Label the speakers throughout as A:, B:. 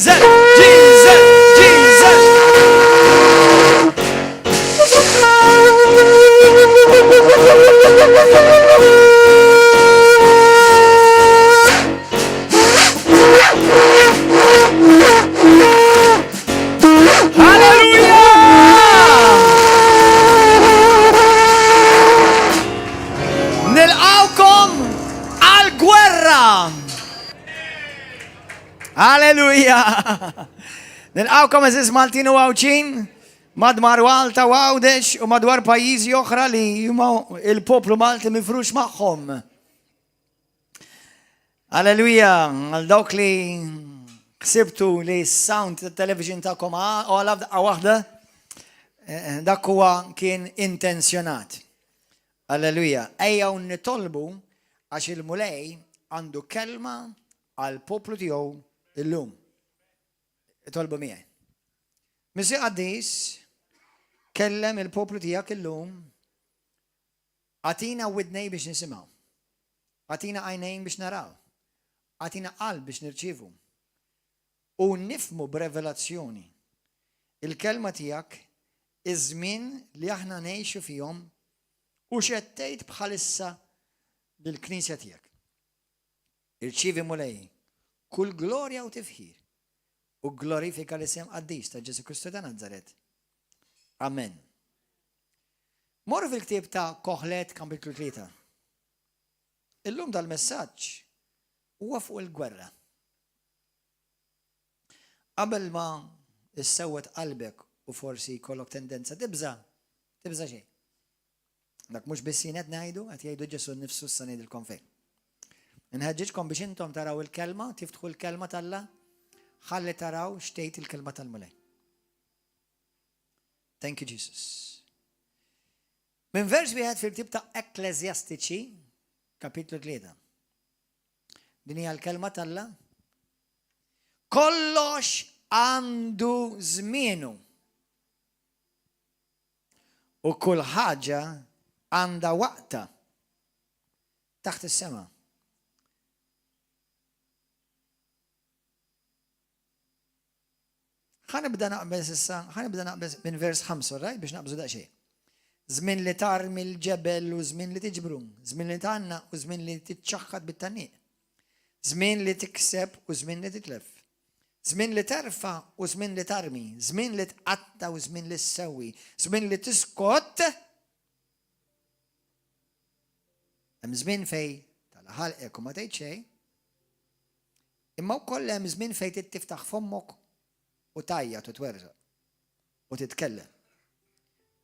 A: Jesus, Jesus, Jesus. Halleluja! Nilqawkom għal-gwerra! Alleluja! Nilqawkom eżiz Maltin u Għawdxin madwar Malta u Għawdex u madwar pajjiżi oħra li huma il-poplu Malti mifrux magħhom. Alleluja! Għal dawk li ħsibtu li s-sound tat-television tagħkom għola f'daqqa waħda, eh, dak huwa kien intenzjonat. Alleluja! Ejjew nitolbu għax il-Mulej għandu kelma għall-poplu tiegħu illum. Itolbu miegħi. Missier qaddis, kellem il-poplu tiegħek illum, agħtina widnej biex nisimgħu. Agħtina għajnejn biex naraw. Agħtina qalb biex nirċievu. U nifhmu b'revelazzjoni il-kelma tiegħek iż-żmien li aħna ngħixu fihom u x'qed tgħid bħalissa lill-Knisja tiegħek. Irċievi Mulej kull glorja u tifħir u gglorifika l-isem qaddis ta' Ġesù Kristu ta' Nazaret. Amen. Morru fil-ktieb ta' Koħlet kapitlu 3. Illum dal-messaġġ huwa fuq il-gwerra. Qabel ma issewwed qalbek u forsi jkollok tendenza tibża', tibża' xejn. Dak mhux biss jien qed ngħidu, qed jgħidu Ġesù nnifsu issa ngħidilkom fejn. Inħeġġiġkom biex intom taraw il-kelma, tiftħu l-kelma t'Alla, ħalli taraw x'tgħid il-kelma tal-Mulej. Thank you Jesus. Minn vers wieħed fil-ktieb ta' Ekkleżjastiċi, kapitlu 3. Din hija l-kelma t'Alla. Kollox għandu żmienu. U kull ħaġa għandha waqtha taħt is-sema. Ħa nibda naqbeż issa, ħa nibda naqbeż minn vers 5, right, biex naqbżu daqsxejn. Żmien li tarmi l-ġebel u żmien li tiġbru, żmien li tgħannaq u żmien li tiċċaħħad bit-tgħanniq. Żmien li tikseb u żmien li titlef. Żmien li terfa' u żmien li tarmi, żmien li tqatta' u żmien li ssewwi, żmien li tiskot Hemm żmien fejn tagħlaq ħalqek u ma tgħid xejn, Imma wkoll hemm żmien fejn trid tiftaħ fommok u tgħajjat u twerżaq u titkellem.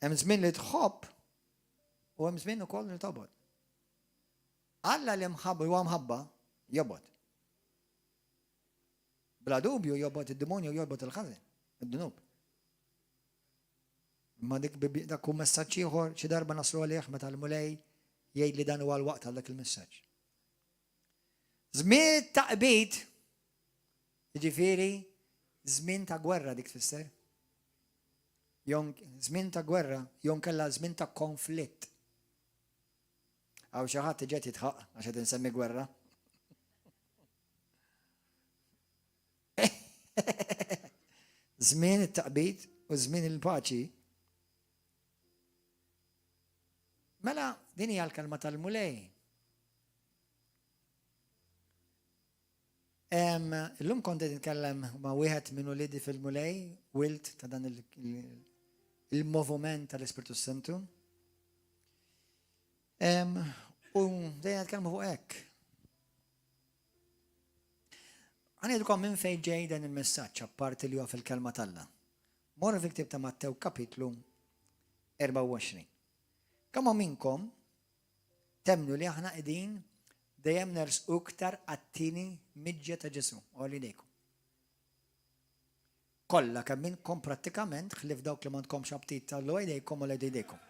A: Hemm żmien li tħobb u hemm żmien ukoll li tobgħod. Alla li mħabba huwa mħabba jobgħod. Bla dubju jobgħod id-demonju jobgħod il-ħażin, id-dnub. Imma dik dak hu messaġġ ieħor xi darba naslu għalih meta l-Mulej jgħid li dan huwa l-waqt għal dak il-messaġġ. Żmien ta' qbid, jiġifieri żmien ta' gwerra dik tfisser. Żmien ta' gwerra, jew inkella żmien ta' konflitt. Hawn xi ħadd ġed jitħaq għax qed insemmi gwerra. Żmien it-taqbid u żmien il-paċi. Mela din hija l-kelma tal-Mulej. Illum kont qed nitkellem ma' wieħed minn uliedi fil-Mulej, wild ta' dan il-moviment tal-Ispirtu Santu. U dejjem nitkellmu fuq hekk. Għanidkom minn fejn ġej dan il-messaġġ apparti li huwa fil-kelma t'Alla. Morru fil-ktieb ta' Mattew kapitlu 24. Kemm minnkom Temmnu li aħna qegħdin dejjem nersqu iktar għat-tieni miġja ta' Ġesù? Għolli idejkom. Kollha kemm minnkom prattikament, ħlief dawk li m'għandkomx aptit tgħollu idejkom, għollejtu idejkom.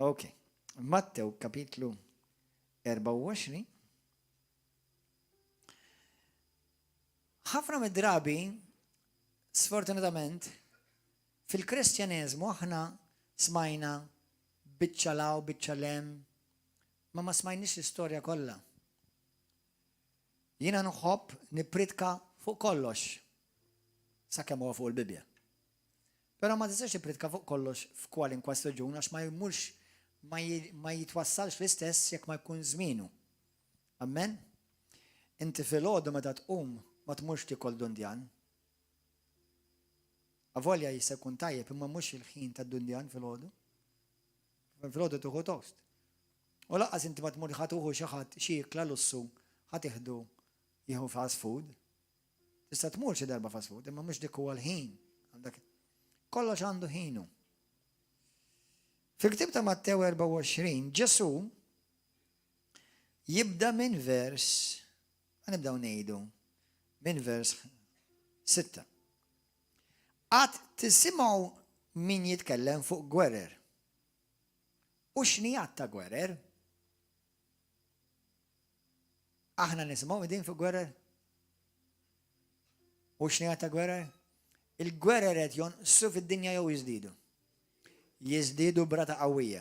A: Ok. Mattew kapitlu 24. Ħafna mid-drabi, sfortunatament, Fil-Kristjaneżmu aħna smajna biċċa 'l hawn, biċċa 'l hemm, ma ma smajniex l-istorja kollha. Jiena nħobb nippritka fuq kollox, sakemm huwa fuq il-Bibbja. Però ma tistax tippritka fuq kollox f'kwalinkwa staġun għax ma jmurx ma jitwassalx l-istess jekk ma jkun żmienu. Amen? Inti filgħodu meta tqum ma tmurx tiekol dundjan. Avolja jista' jkun tajjeb imma mhux il-ħin tad-dundjan filgħodu. Filgħodu tieħu toast. U lanqas inti ma tmur ħa tuħu xi ħadd xi ikla lussu ħa tieħdu jieħu fast food. Tista' tmur xi darba fast food, imma mhux dik huwa l-ħin. Għandek kollox għandu ħinu. Fil-ktieb ta' Mattew 24, Ġesù jibda minn vers, nibdew ngħidu minn vers 6. Għad tisimgħu min jitkellem fuq gwerer. U xnigħat ta' gwerer? Aħna nisimgħu din fuq gwerer? U xnigħat ta' gwerer? Il-gwerer qed jonqsu fid-dinja jew jiżdiedu? Jiżdiedu b'rata qawwija.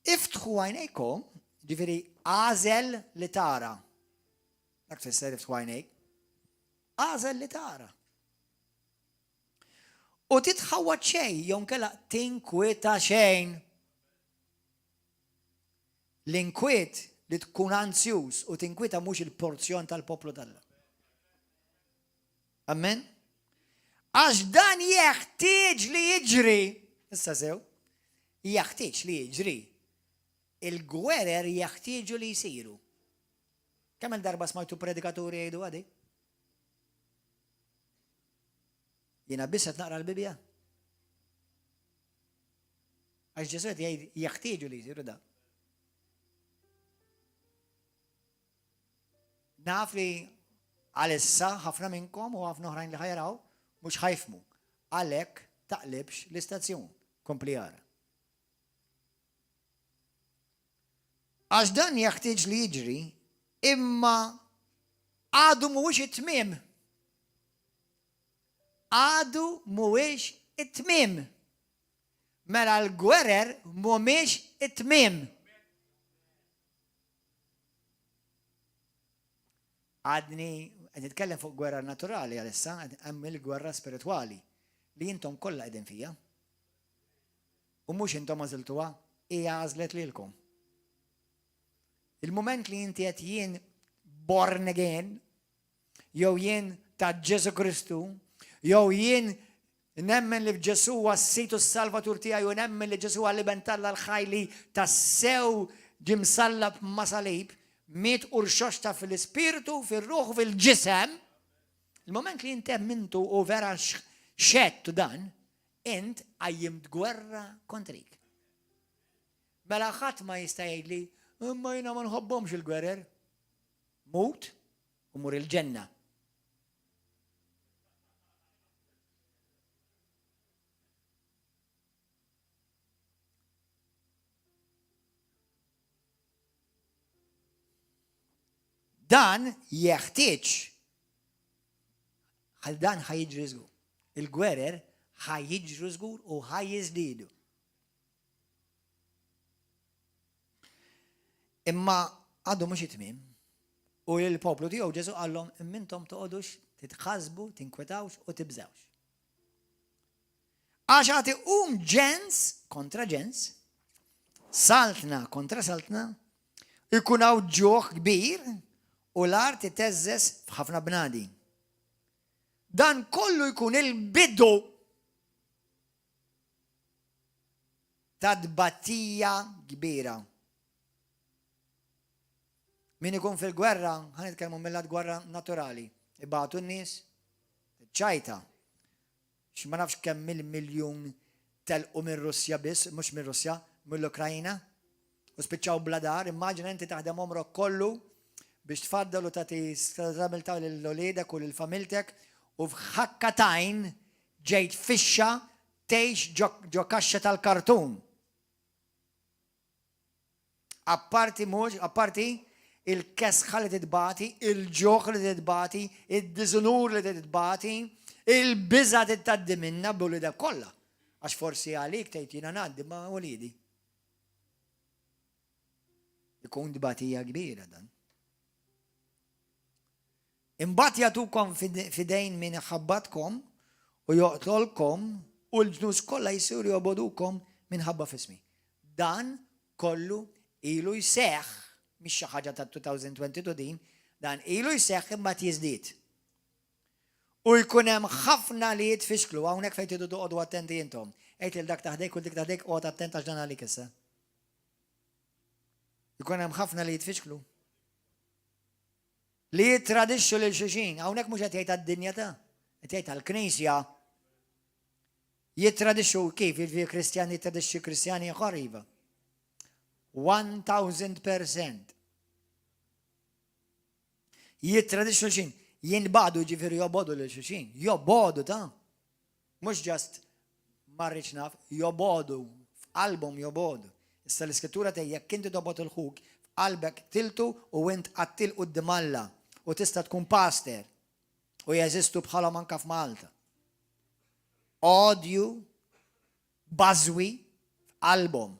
A: Iftħu għajnejkom, ġifieri għażel li tara. Dak tfisser iftħu għajnejk. Għażel li tara. U titħawwad xejn jew inkella tinkwieta xejn. L-inkwiet li tkun anzjuż u tinkwieta mhux il-porzjon tal-poplu t'Alla. Amen? Għax dan jeħtieġ li jiġri, issa sew, jeħtieġ li jiġri. Il-gwerer jeħtieġu li jsiru. Kemm il-darba smajtu predikaturi jgħidu għadi? Jiena biss qed naqra l-Bibbja? Għax Ġesù qed jgħid jeħtieġu li jsiru da. Naf li għalissa ħafna minnkom u ħafna oħrajn li ħajraw mhux ħajfmu. Għalhekk taqlibx l-istazzjon, kompli ara. Għax dan jeħtieġ li jiġri, imma għadu mhuwiex it-tmiem. Għadu mhuwiex it-tmiem. Mela l-gwerer mhumiex it-tmiem. Għadni qed nitkellem fuq gwerra naturali għalissa, hemm il-gwerra spiritwali li intom kollha qegħdin fija. U mhux intom għażiltuha, hi għażlet lilkom. Il-mument li inti qed jien born again, jew jien ta' Ġesu Kristu, jew jien nemmen li f'Ġesu huwa s-Sid u s-Salvatur tiegħi u nemmen li Ġesu huwa l-Iben t'Alla l-ħaj li tassew ġie msallab ma' salib, miet u rxoxta fil-ispirtu, fir-ruħ u fil-ġisem. Il-moment li inti emmintu u vera xedtu dan, Int qajjimt gwerra kontrik. Mela ħadd ma jista' jgħidli, imma jiena ma nħobbhomx il-gwerer. Mut u mur il-ġenna. Dan jeħtieġ għal dan ħa jiġri żgur. Il-gwerer ħa jiġru żgur u ħa jiżdiedu. Imma għadu mhux it-tmiem. U l-poplu tiegħu Ġesu qallhom immintom toqgħodux titħasbu, tinkwetawx u tibżawx. Għax għad iqum ġens kontra ġens, saltna kontra saltna, ikun hawn ġuħ kbir u l-art iteżżeż f'ħafna bnadi. Dan kollu jkun il-bidu ta' tbatija kbira. Min ikun fil-gwerra, ħa nitkellmu mill-lat gwerra naturali, ibatu n-nies, ċajta. X'ma nafx kemm il-miljun telqu minn Russja biss, mhux minn Russja, mill-Ukrajna, u spiċċaw bla dar, immaġina inti taħdem għomrok kollu biex tfaddal u tagħti stabilità lil uliedek u lil familtek u f'ħakka t'għajn ġejt fixxa tgħix ġo kaxxa tal-kartun. Apparti mhux, apparti il-kesħa li titbati, il-ġuħ li titbati, id-diżunur li titbati, il-biża' li tgħaddi minnha b'uliedek kollha. Għax forsi għalik tgħid jiena ngħaddi ma' uliedi. Ikun tbatija kbira dan. Imbagħad jagħtukom f'idejn min iħabbatkom u joqtolkom u l-ġnus kollha jsiru jobogħdukom minħabba f'ismi. Dan kollu ilu jseħħ, mhix xi ħaġa ta' 2022 din, dan ilu jseħħ imma qed jiżdied. U jkun hemm ħafna li jitfixklu, hawnhekk fejn tridu toqogħdu attenti intom. Għid lil dak ta' ħdejk u dik ta' ħdejk oqgħod attent għax dan għalik issa. Ikun hemm ħafna li jitfixklu. Li jittradixxu lil xulxin, hawnhekk mhux qed jgħid għad-dinja ta' qed jgħid għall-Knisja. Jittradixxu kif jiġifieri Kristjan jittradixxi Kristjan ieħor iva. 1000%. Jittradixxu xulxin, jinbagħdu jiġifieri jobogħdu lil xulxin, jobogħdu ta' mhux ġast ma rridx naf, jobogħdu, f'qalbhom jobogħdu. Issa l-Iskrittura tgħid jekk inti tobgħod 'il ħuk, f'qalbek qtiltu u int qattiel quddiem Alla u tista' tkun pastor u jeżistu bħalhom anke f'Malta. Odju bażwi f'qalbhom.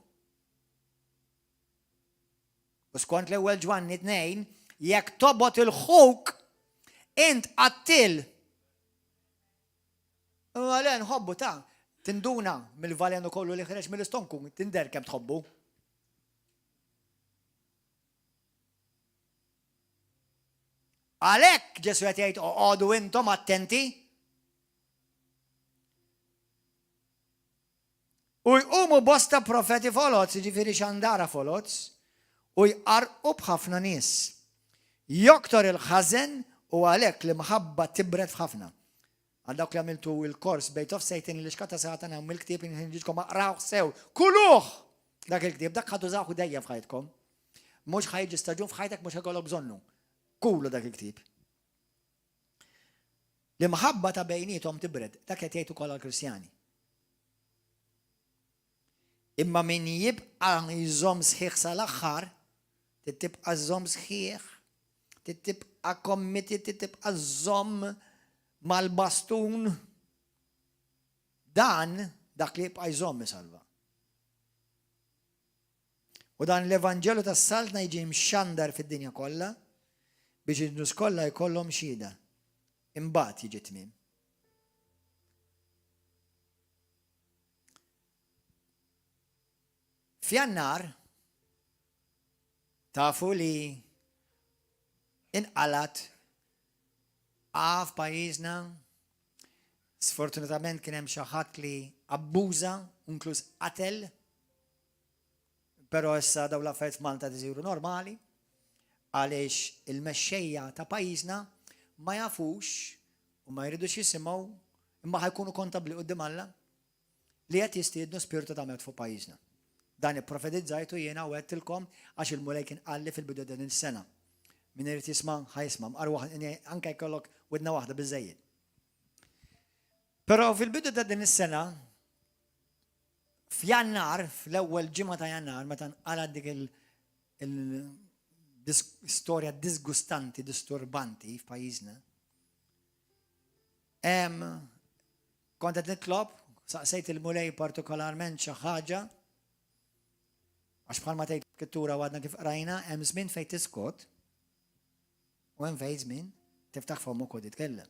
A: U skont l-ewwel Ġwanni 2, jekk tobgħod 'il ħuk, int qattiel. Imma le nħobbu ta' tinduna mill-valenu kollu li ħreġ mill-istonku, tinder kemm tħobbu. Għalhekk Ġesu qed jgħid oqogħdu intom attenti. U jqumu bosta profeti foloz, jiġifieri xandara foloz, u jqarrqu b'ħafna nies. Joktor il-ħażen u għalhekk l-imħabba tibred f'ħafna. Għal dawk li għamiltu il-kors Bait of Satan, l-ixka ta' Satana hawn mill-ktieb inħeġġiġkom aqrawh sew. Kuluh! Dak il-ktieb, dak ħa tużawh dejjem f'ħajtkom. Mhux ħa jiġi staġun f'ħajtek mhux ħa jkollok bżonnu. Kulu dak il-ktieb. L-imħabba ta' bejniethom tibred, dak qed jgħid ukoll għall-Kristjani. Imma min jibqa' jżomm sħiħ sal-aħħar, trid tibqa' żżomm sħiħ, trid tibqa' committed, trid tibqa' żżomm mal-bastun. Dan dak li jibqa' jżomm isalva. U dan l-Evanġelu tas-Saltna jiġi mxandar fid-dinja kollha biex il-ġnus kollha jkollhom xhieda. Imbagħad jiġi t-tmiem. F'Jannar tafu li inqalat A f'pajjiżna sfortunatament kien hemm xi ħadd li abbuża, inkluż qatel, però issa dawn l-affarijiet f'Malta qed isiru normali għaliex il-mexxejja ta' pajjiżna ma jafux u ma jridux jisimgħu imma ħa jkunu kontabbli quddiem Alla li qed jistiednu spirtu ta' mewt fuq pajjiżna. Dan ipprofetizzajtu jiena u għedtilkom għax il-Mulej kien qalli fil-bidu ta' din is-sena. Min irid jisma' ħa jisma' mqar anke jkollok widna waħda biżżejjed. Però fil-bidu ta' din is-sena, f'Jannar, fl-ewwel ġimgħa ta' Jannar, meta nqalgħet dik il-istorja disgustanti, disturbanti f'pajjiżna, Kont qed nitlob, saqsejt il-Mulej partikolarment xi ħaġa, għax bħalma tgħid l-Iskrittura u għadna kif qrajna, hemm żmien fejn tiskot u hemm fejn żmien tiftaħ fommok u titkellem.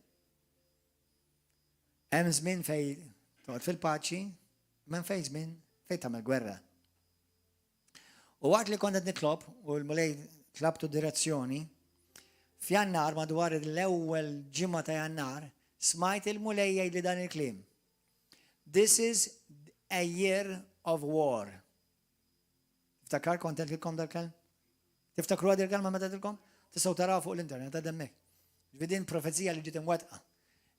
A: Hemm żmien fejn toqgħod fil-paċi, u hemm fejn żmien fejn tagħmel gwerra. U waqt li kont qed nitlob u l-Mulej tlabtu direzzjoni, f'Jannar madwar l-ewwel ġimgħa ta' Jannar, smajt il-Mulej jgħidli dan il-kliem. This is a year of war. Tiftakar kont għedtilkom dal-kelm? Tiftakru għad il-kelma meta għedtilkom? Tistgħu taraw fuq l-internet għad hemmhekk. Ġifieri din profezija li ġiet imwettqa.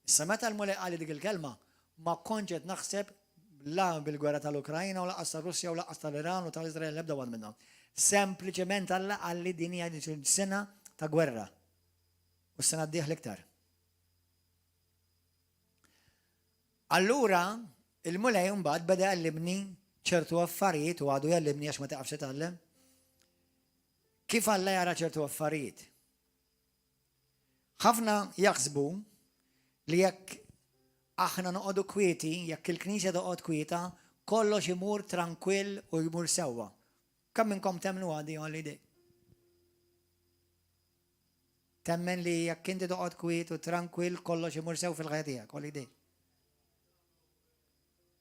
A: Issa meta l-Mulej qali dik il-kelma, ma kontx qed naħseb la bil-gwerra tal-Ukrajna u lanqas tar-Russja u lanqas tal-Iran u tal-Iżrael l-ebda waħda minnhom. Sempliċement Alla qalli din hija sena ta' gwerra. U s-sena d-dieħla iktar. Allura, il-Mulej mbagħad beda jgħallimni ċertu affarijiet u għadu jgħallimni għax ma taqafx titgħallem. Kif Alla jara ċertu affarijiet. Ħafna jaħsbu li jekk aħna noqogħdu kwieti, jekk il-Knisja toqgħod kwieta, kollox imur trankwill u jmur sewwa. Kemm minnkom temmnu għadi għal idej? Temmen li jekk inti toqgħod kwiet u trankwill kollox imur sew fil-ħajja tiegħek, holiday.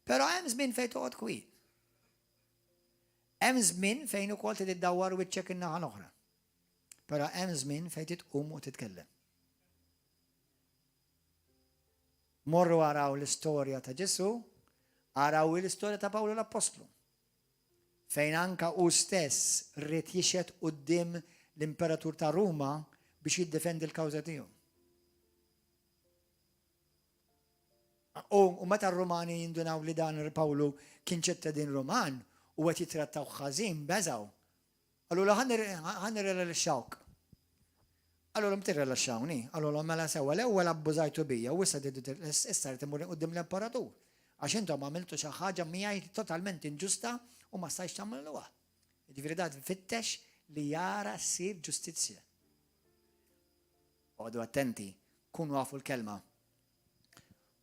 A: Però hemm żmien fejn toqgħod kwiet. Hemm żmien fejn ukoll trid iddawwar wiċċek in-naħa l-oħra. Però hemm żmien fejn trid tqum u titkellem. Morru araw l-istorja ta' Ġesù, araw l-istorja ta' Pawlu l-Appostlu. Fejn anka hu stess ried jixhed quddiem l-Imperatur ta' Ruma biex jiddefendi l-kawża tiegħu. U meta r-Rumani jindunaw li dan Pawlu kien ċittadin Ruman u qed jittrattawh ħażin, beżgħu. Qalulu ħa nirrilaxxawk. Qalulhom tirrilaxxawni. Qalulhom mela sewwa l-ewwel abbużajtu bija u issa issa rrid immur quddiem l-imperatur. Għax intom għamiltu xi ħaġa miegħi totalment inġusta u ma stajtx tagħmluha. Jiġifieri dan fittex li jara ssir ġustizzja. Oqogħdu attenti, kunu afu l-kelma.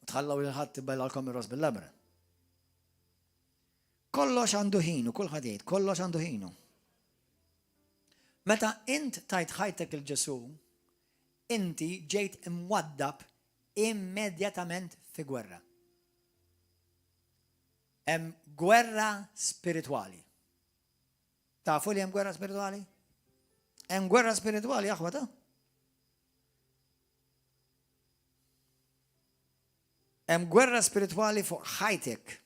A: U tħallaw lil ħadd ibellgħalkom ir-ross bil-labra. Kollox għandu ħinu, kulħadd jgħid, kollox għandu ħinu. Meta int tajt ħajtek il Ġesù, inti ġejt imwaddab immedjatament fi gwerra. Hemm gwerra spiritwali. Tafu li hemm gwerra spiritwali? Hemm gwerra spiritwali aħwa ta' Hemm gwerra spiritwali fuq ħajtek.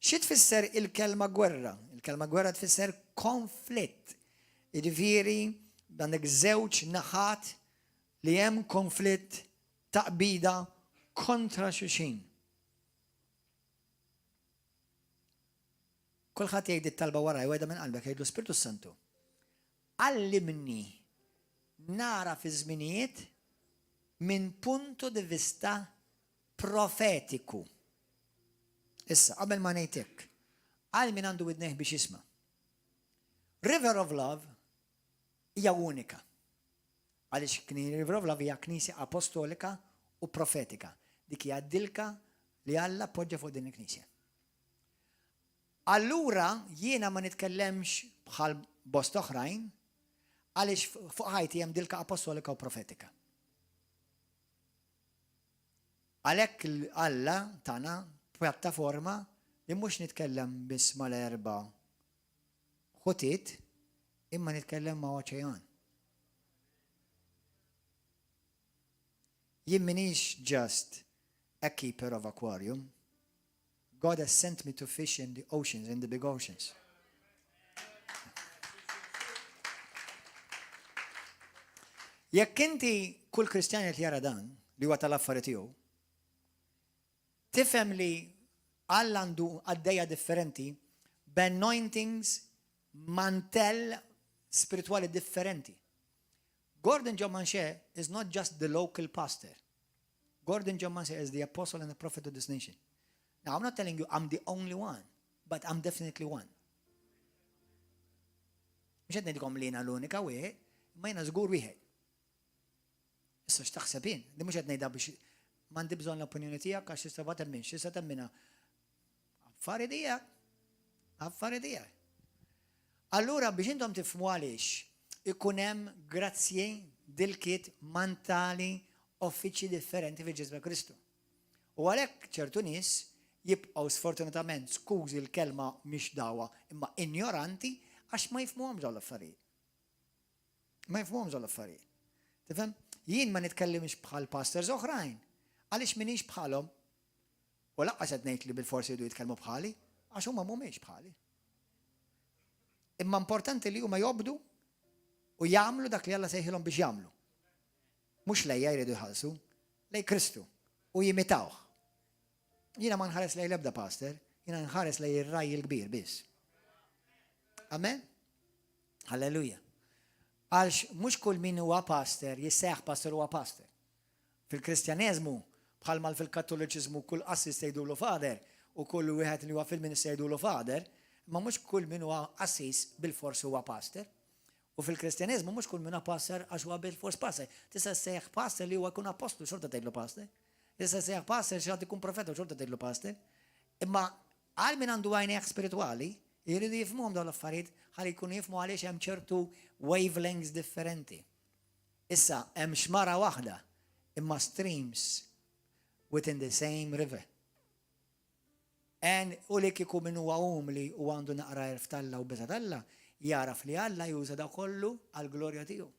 A: Xi tfisser il-kelma gwerra? Il-kelma gwerra tfisser konflitt. Jiġifieri għandek żewġ naħat li hemm konflitt taqbida kontra xulxin. Kulħadd jgħid it-talba waraj u minn qalbek jgħidlu Spirtu Santu. Għallimni nara fi żminijiet minn punto di vista profetiku. Issa, qabel ma ngħid hekk, għal min għandu widnejh biex jisma'. River of Love hija unika. Għaliex River of Love hija knisja apostolika u profetika. Dik hija dilka li Alla poġġa fuq din il-knisja. Allura jiena ma nitkellemx bħal bosta oħrajn għaliex fuq ħajti hemm dilka apostolika u profetika. Għalhekk Alla tana pjattaforma li mhux nitkellem biss mal-erba' ħutiet imma nitkellem ma' oċean. Jien minix just a keeper of aquarium. God has sent me to fish in the oceans, in the big oceans. Jekk inti kull Kristjan qed jara dan li huwa tal-affari tiegħu, tifhem li Alla għandu għaddejja differenti b'anointings mantell spiritwali differenti. Gordon John Manche is not just the local pastor. Gordon John Manche is the apostle and the prophet of this nation. Now, I'm not telling you I'm the only one, but I'm definitely one. Mhux qed ngħidilkom li jiena l-unika wieħed, imma jiena żgur wieħed. Issa x'taħseb jien? Li mhux qed ngħidha biex m'għandi bżonn l-opinjoni tiegħek għax tista' ma temminx, tista' temminha. Affari tiegħek. Affari tiegħek. Allura biex intom tifhmu għaliex ikun hemm grazzji, dilkiet, mantali, uffiċċji differenti fil-ġisem ta' Kristu. U għalhekk ċertu nies jibqgħu sfortunatament, skużi l-kelma mhix dagħwa, imma injoranti għax ma jifhmuhomx dawn l-affarijiet. Ma jifhmuhomx dawn l-affarijiet. Tifhem? Jien ma nitkellimx bħal pastors oħrajn għaliex m'iniex bħalhom. U lanqas qed ngħid li bilfors iridu jitkellmu bħali għax huma mhumiex bħali. Imma importanti li huma jobdu u jagħmlu dak li Alla sejħilhom biex jagħmlu. Mhux lejja jridu jħallsu, lejn Kristu u jimitawh. Jiena ma nħares lejn l-ebda pastor, jiena nħares lejn ir-raj il-kbir biss. Amen? Halleluja. Għalx mhux kull min huwa pastor jissejjaħ pastor huwa pastor. Fil-Kristjaneżmu, bħalma fil-Kattoliċiżmu kull qassis tgħidulu father u kull wieħed li huwa fil-ministru jgħidulu father, imma mhux kull min huwa qassis bilfors huwa pastor. U fil-Kristjaneżmu mhux kull min huwa pastor għax huwa bilfors pastor. Tista' ssejjaħ pastor li huwa jkun appostlu xorta tgħidlu pastor. Tista' ssejjaħ pastor xi ħadd ikun profeta u xorta tgħidlu pastor. Imma għal min għandu għajnejh spiritwali, jridu jifhmuhom dawn l-affarijiet ħalli jkunu jifhmu għaliex hemm ċertu wavelengths differenti. Issa hemm xmara waħda imma streams within the same river. And u li kieku min huwa umli u għandu naqra għerf t'Alla u biża' t'Alla, jagħraf li Alla juża da kollu għall-glorja tiegħu.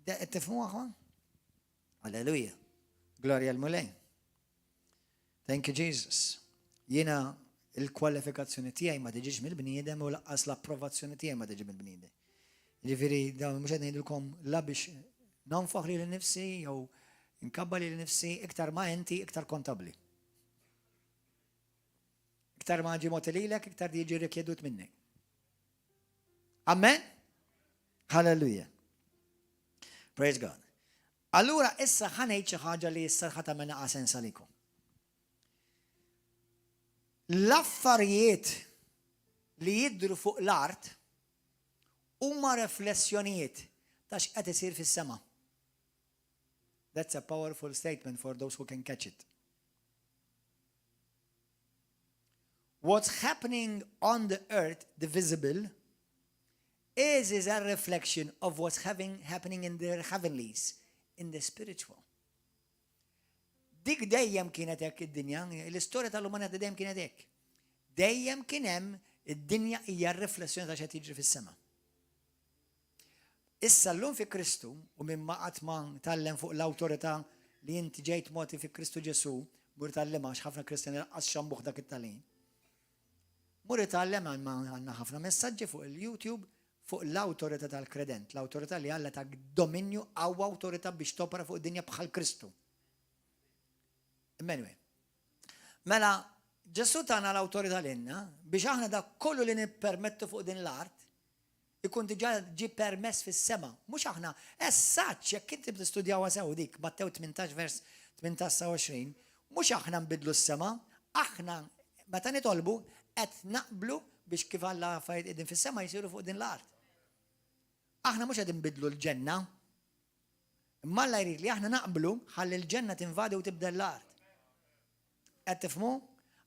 A: Qed tifhmu aħwa? Alleluja. Glorja l-Mulej. Thank you Jesus. Jiena il-kwalifikazzjoni tiegħi ma tiġix mill-bniedem u laqqas l-approvazzjoni tiegħi ma tiġi mill-bniedem. Ġifieri dawn mhux qed ngħidilkom la biex nonfoħ lili nnifsi jew nkabbar lili nnifsi iktar ma inti iktar kontabbli. Iktar ma ġi mogħti lilek, iktar jiġi rikjedut minnek. Amen? Hallelujah. Praise God. Allura issa ħa ngħid xi ħaġa li issa ħa tagħmel naqa' sens għalikom. L-affarijiet li jidhru fuq l-art huma reflessjonijiet ta' x'qed isir fis-sema. That's a powerful statement for those who can catch it. What's happening on the earth, the visible, is is a reflection of what's having, happening in the heavenlies, in the spiritual. Dik dejjem kienet hekk id-dinja, l-istorja tal-umanità dejjem kienet hekk. Dejjem kien hemm id-dinja hija riflessjoni ta' x'qed jiġri fis-sema. Issa llum fi Kristu u minn ma qatt ma tgħallem fuq l-awtorità li inti ġejt mogħti fi Kristu Ġesù, mur tgħallimha għax ħafna Kristjani lanqas xambuh dak it-tagħlim. Mur itgħallem għandna ħafna messaġġi fuq il-YouTube fuq l-awtorità tal-kredent, l-awtorità li Alla tak dominju qawwa awtorità biex topera fuq id-dinja bħal Kristu. Anyway. Mela, Ġesù tana l-awtorità lilna biex aħna dak kollu li nippermettu fuq din l-art ikun diġà ġie permess fis-sema. Mhux aħna, as such, jekk inti tistudjawha sew dik, Mattew 18 vers 18 sa 20, mhux aħna nbiddlu s-sema, aħna meta nitolbu qed naqblu biex kif Alla affarijiet qegħdin fis-sema jsiru fuq din l-art. Aħna mhux qed inbiddlu l-ġenna. Imma Alla jrid li aħna naqblu ħalli l-ġenna tinvadi u tibdel l-art. Qed tifhmu?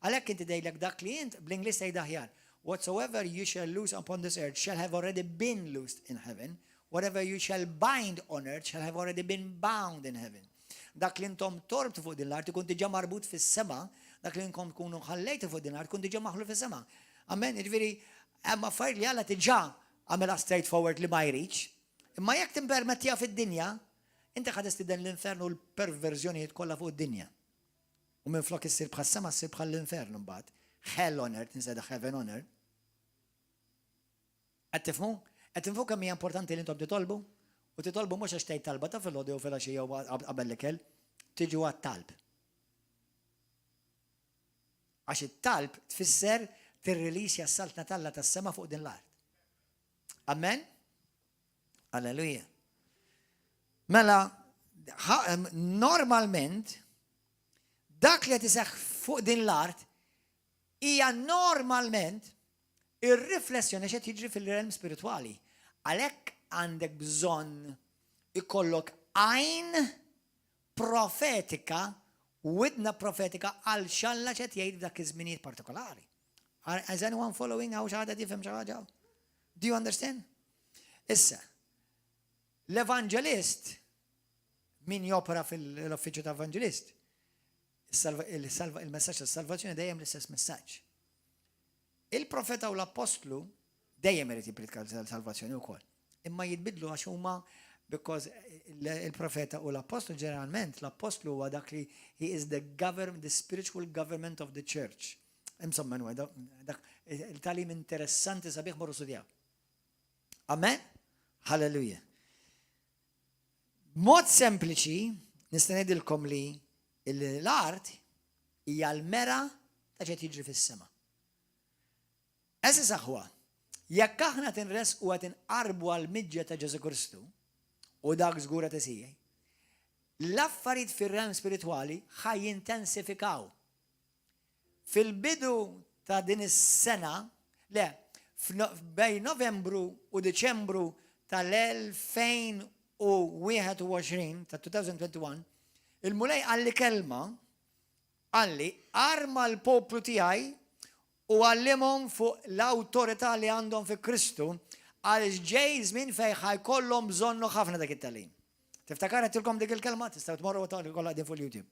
A: Għalhekk inti tgħidlek dak li int, bl-Ingliż tgħid aħjar, Whatsoever you shall loose upon this earth shall have already been loosed in heaven, whatever you shall bind on earth shall have already been bound in heaven. Dak li intom torbtu fuq din l-art ikun diġà marbut fis-sema, dak li inkom tkunu ħallejtu fuq din l-art ikun diġà maħlul fis-sema. Amen, jiġifieri hemm affarijiet li Alla diġà għamilha straightforward li ma jridx. Imma jekk timpermettiha fid-dinja, inti ħa tistieden l-infern u l-perverżjonijiet kollha fuq id-dinja. U minflok issir bħas-sema ssir bħall-infern imbagħad. Hell on earth instead of heaven on earth. Qed tifhmu? Qed tifhmu kemm hija importanti li intom titolbu? U titolbu mhux għax tgħid talba ta' filgħodu jew filgħaxija jew qabel l-ikel, tiġu għat-talb. Għax it-talb tfisser tirrilisja s-saltna t'Alla tas-sema fuq din l-art. Amen? Alleluja. Mela, normalment, dak li qed iseħħ fuq din l-art hija normalment ir-riflessjoni x'qed jiġri fil-realm spiritwali. Għalhekk għandek bżonn ikollok għajn profetika, widna profetika għal x'Alla x'qed jgħid f'dak iż-żminijiet partikolari. Is anyone following? Hawn xi ħadd qed jifhem xi ħaġa? Do you understand? Issa, l-evanġelist, min jopera fil-uffiċċju ta' evanġelist, il-messaġġ tas-salvazzjoni dejjem l-istess messaġġ. Il-profeta u l-appostlu dejjem irid jippritka l-salvazzjoni wkoll. Imma jitbidlu għax huma because il-profeta u l-appostlu ġeneralment l-appostlu huwa dak li he is the government, the spiritual government of the church. Insomma, dak il-tagħlim interessanti sabiħ morru studjaw. Amen? Halleluja. Mod sempliċi nista' ngħidilkom li l-art hija l-mera ta' x'qed jiġri fis-sema. Għeżież aħwa, jekk aħna tinresqu qed inqarrbu għall-miġja ta' Ġesù Kristu, u dak żgur qed isir, l-affarijiet fir-realm spiritwali ħa jintensifikaw. Fil-bidu ta' din is-sena, le, bejn Novembru u Diċembru tal-2021, ta' 2021, il-Mulej qalli kelma, qalli, arma l-poplu tiegħi u għallimhom fuq l-awtorità li għandhom fi Kristu. Għaliex ġej żmien fejn ħa jkollhom bżonnu ħafna dak it-tagħlim. Tiftakar għedtilkom dik il-kelma? Tistgħu tmorru u kollha qegħdin fuq il-YouTube.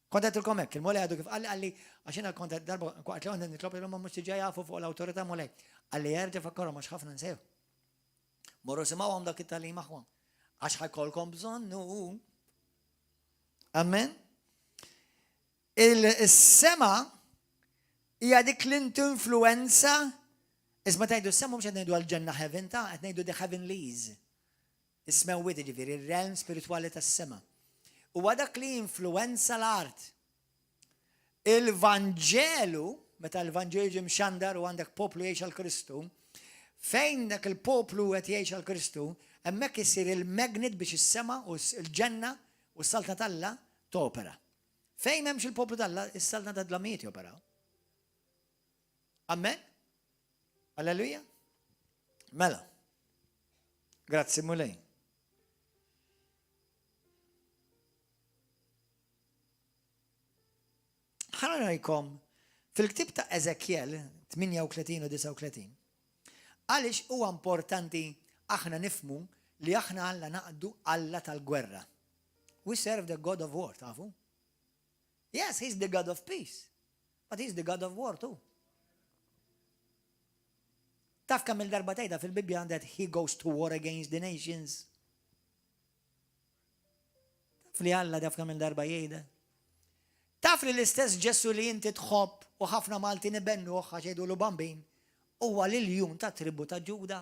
A: Kont għedtilkom hekk, il-Mulej għadu kif qalli qalli għax jiena kont darba waqt li kont nitlob ilhom mhux diġà jafu fuq l-awtorità Mulej. Qalli erġa' fakkarhom għax ħafna nsew. Morru simgħuhom dak it-tagħlim aħwa. Għax ħajkolkom bżonnu. Amen. Il-sema hija dik l-influenza Isma tgħidu s-sema mhux qed ngħidu għall-ġenna heaven ta' qed ngħidu the heavenlies. Is-smewwiet jiġifieri ir-realm spiritwali tas-sema. Huwa dak li jinfluwenza l-art. Il-Vanġelu, meta l-Vanġelu ġie mxandar u għandek poplu jgħix għal Kristu, fejn dak il-poplu qed jgħix għal Kristu, hemmhekk isir il-magnet biex is-sema u l-ġenna u s-saltna t'Alla topera. Fejn m'hemmx il-poplu t'Alla, is-saltna tad-dlamijiet joperaw. Amen? Alleluja? Mela. Grazzi Mulej. Ħa nurajkom fil-ktieb ta' Eżekjel 38 u 39. Għaliex huwa importanti aħna nifhmu li aħna Alla naqdu Alla tal-gwerra. We serve the God of war, tafu? Yes, he's the God of peace, but he's the God of war too. Taf kemm il-darba tgħidha fil-Bibbja that he goes to war against the nations. Taf li Alla taf kemm il-darba jgħidha. Taf li l-istess Ġesù li inti tħobb u ħafna Maltin ibennuh għax jgħidulu bambin, huwa l-iljun ta' tribu ta' Ġuda.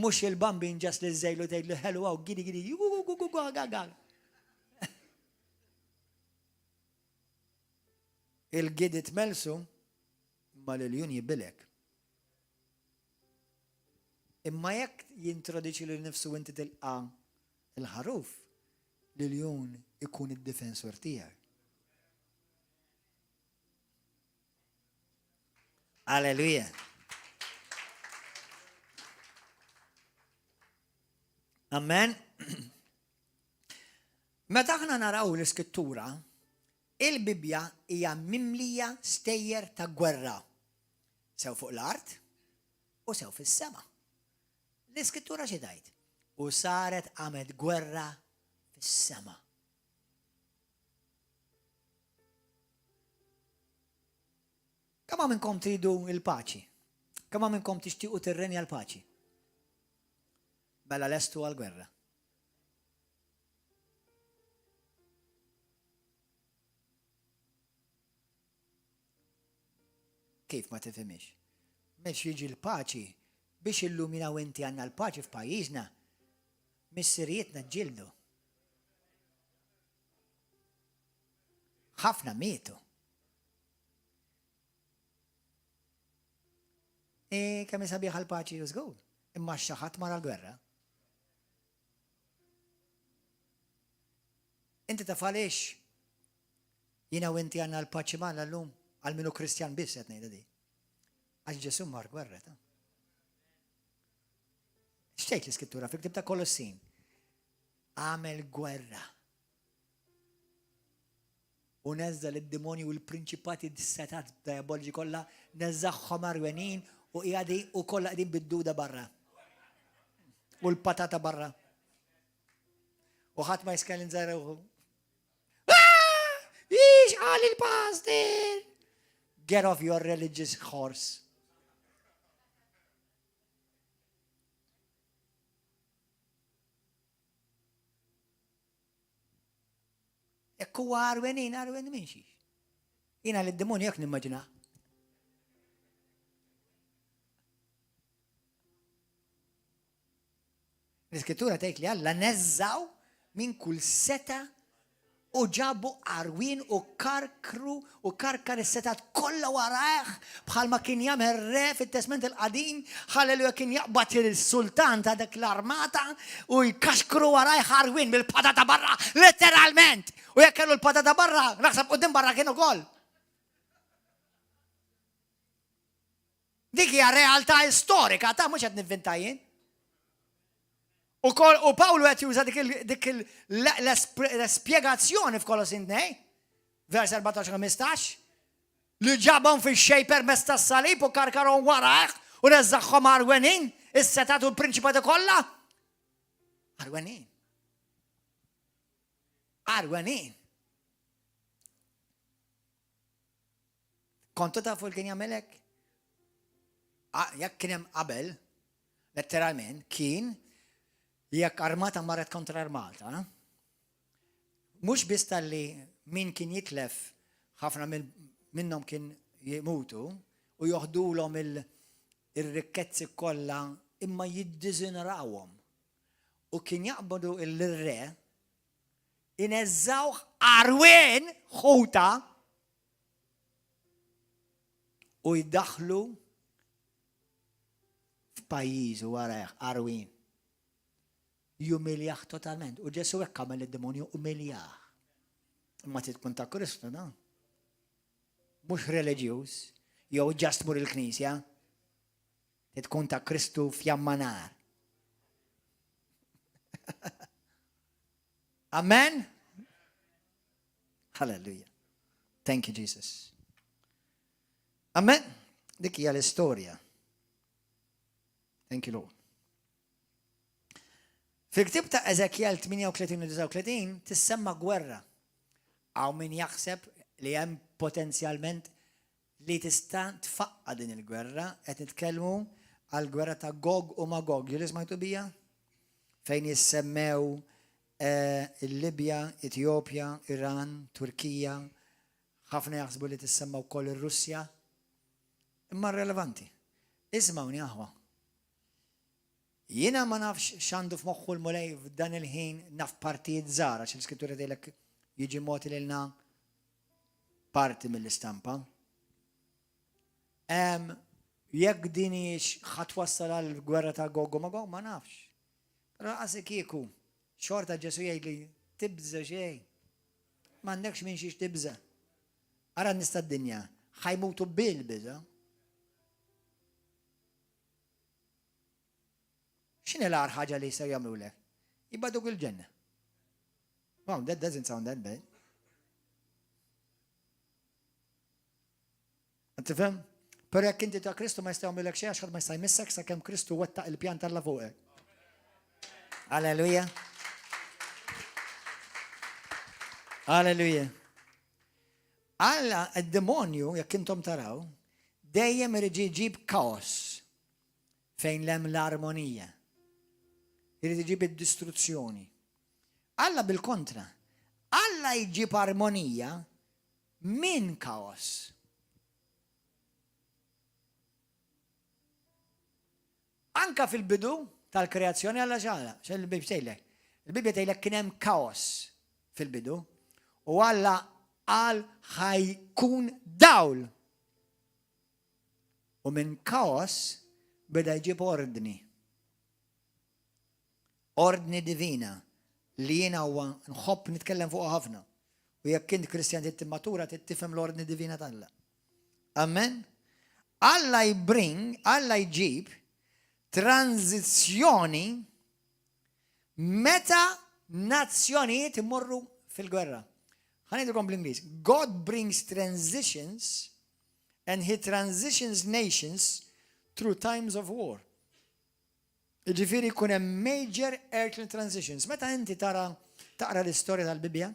A: Mhux il-bambin ġas li żejlu tgħidlu ħelu għaw gidi gidi ju Il-gidi tmelsu ma l-iljun jibilek. Imma jekk jintroduċi lilu nnifsu inti tilqa' l-ħaruf, l-iljun ikun id-difensur tiegħek. Alleluja. Amen. Meta aħna naraw l-iskrittura, Il-Bibbja hija mimlija stejjer ta' gwerra, sew fuq l-art u sew fis-sema. L-Iskrittura xi tgħid? U saret qamet gwerra fis-sema. Kemm minnkom tridu l-paċi? Kemm minnkom tixtiequ tirrenja l-paċi? Mela lestu għall-gwerra. Kif ma tifhimhiex? Biex jiġi l-paċi, biex illum jiena u inti għandna l-paċi f'pajjiżna, missirijietna ġġieldu. Ħafna mietu. E kemm sabiħa l-paċi u żgur, imma xi ħadd mara l-gwerra. Inti taf għaliex jiena u inti għandna l-paċi magħna llum għal minu Kristjan biss qed ngħidha di. Għax Ġesù mar gwerra ta' X'tgħid l-Iskrittura fil-ktieb ta' Kolossin? Għamel gwerra. U neżża lid-demonji u l-prinċipati s-setat diaboliċi kollha, neżżagħhom għarwenin u qiegħdi u kollha qegħdin bid-duda barra. U l-patata barra. U ħadd ma jiskalinza ruħu. Ah! Ix qal il-pastor! Get off your religious horse. Jekk huwa għarwenin, għarwen minn xiex. Jiena li d-demonju jekk nimmaġina. L-Iskrittura tgħid li Alla neżżaw minn kull seta u ġabu għarwien u karkru u karkar is-setat kollha warajh bħalma kien jagħmel re fit-Testment il-Qadim, ħalleluja kien jaqbad il-sultan ta' dak l-armata u jkaxkru warajh għarwien bil-patata barra, letteralment! U jekk kellu l-patata barra, naħseb quddiem barra kien ukoll. Dik hija realtà istorika ta' mhux qed nivvinta jien. U kol u Pawlu qed juża dik l-espjegazzjoni f'Kolosin 2, vers 14-15, li ġabhom fix-xejn permezz tas-salib u karkarhom warajh. U neżżagħhom għarwenin, is-setgħat u l-prinċipati kollha. Għarwenin. Għarwenin. Kontu tafu l kien jagħmel hekk? Jekk kien hemm qabel, letteralment, kien jekk armata marret kontra armata, mhux biss talli min kien jitlef ħafna minnhom kien jimutu u joħdulhom il-rikkezzi kollha imma jiddiżonorawhom. U kien jaqbdu l-re ineżżawh għarwien ħuta u jdaħħlu f'pajjiżu warajh għarwien. Jumiljah totalment. U Ġesu hekk għamel id-demonju umiljah. Imma trid tkun ta' Kristu, no? Mhux reliġjuż, jew ġast mur il-knisja. Trid tkun ta' Kristu fjamma nar. Amen? Hallelujah. Thank you, Jesus. Amen? Dik hija l-istorja. Thank you, Lord. Fil-ktib ta' Ezekiel 38 u 39 tissemma gwerra. Hawn min jaħseb li hemm potenzjalment li tista' tfaqqa' din il-gwerra, qed nitkellmu għall-gwerra ta' Gog u Magog. Ġieli smajtu bija? Fejn jissemmew eh, il-Libja, Etjopja, Iran, Turkija, ħafna jaħsbu li tissemma wkoll ir-Russja. Imma relevanti. Ismawni aħwa. Jiena ma nafx x'għandu f'moħħu l-Mulej f'dan il-ħin naf partijiet żgħar għax l-Iskrittura tgħidlek jiġi mogħti lilna parti mill-istampa. Jekk din hijiex ħa twassal għal gwerra ta' Gog u Magog ma nafx. Però lanqas kieku xorta Ġesu jgħidli tibża' xejn. M'għandekx minn xiex tibża'. Ara n-nies tad-dinja ħa jmutu bil-biża'. X'inhi l-agħar ħaġa li jistgħu jagħmlulek? Jibgħatuk il-ġenna. Wow, that doesn't sound that bad. Tifhem? Però jekk inti ta' Kristu ma jista' jagħmlulek xejn għax ħadd ma jista' jmissek sakemm Kristu wettaq il-pjan t'Alla fuqek. Alleluja. Alleluja. Alla, id-demonju, jekk intom taraw, dejjem irid jġib kaos fejn hemm l-armonija. Irid iġib id-distruzzjoni. Alla bil-kontra. Alla jġib armonija minn kaos. Anka fil-bidu tal-kreazzjoni Alla x'għala, x'il-Bibbja tgħidlek? Il-Bibbja tgħidlek kien hemm kaos fil-bidu u Alla qal ħa jkun dawl. U minn kaos beda jġib ordni. Ordni divina li jiena huwa nħobb nitkellem fuqha ħafna. U jekk int Kristjan trid timmatura trid tifhem l-ordni divina t'Alla. Amen. Alla jbring, Alla jġib tranzizzjoni meta nazzjonijiet imorru fil-gwerra. Ħa ngħidilkom bl-Ingliż. God brings transitions and he transitions nations through times of war. Jiġifieri jkun hemm major earthly transitions. Meta inti tara taqra l-istorja tal-Bibbja,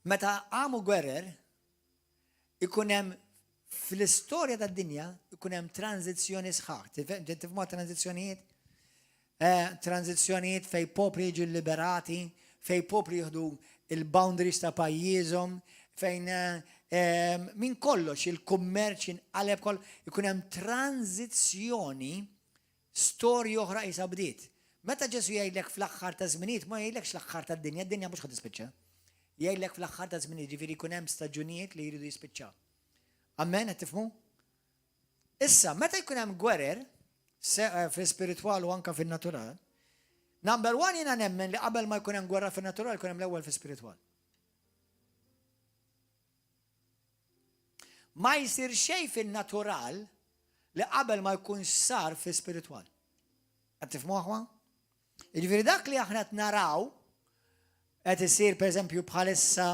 A: meta qamu gwerer, ikun hemm fl-istorja tad-dinja ikun hemm tranzizzjoni sħaħ. Tifhmu tranzizzjonijiet? Eh, tranzizzjonijiet fej popli jiġu liberati, fej popli jieħdu il-boundaries ta' pajjiżhom, fejn eh, minn kollox il-kummerċ inqaleb koll, ikun hemm tranzizzjoni storja oħra qisha bdiet. Meta Ġesu jgħidlek fl-aħħar ta' żminijiet, ma jgħidlekx l-aħħar tad-dinja, d-dinja mhux ħa tispiċċa. Jgħidlek fl-aħħar ta' żminijiet, ġifieri jkun hemm staġunijiet li jridu jispiċċaw. Amen, qed tifhmu? Issa, meta jkun hemm gwerer, eh, fl-ispiritwal u anka fin-natural, number one jiena nemmen li qabel ma jkun hemm gwerra fin-natural jkun hemm l-ewwel fl-ispiritwal. Ma jsir xejn fin-natural li qabel ma jkunx sar fl-ispiritwal. Qed tifhmu aħwa? Jiġifieri dak li aħna qed naraw qed isir pereżempju bħalissa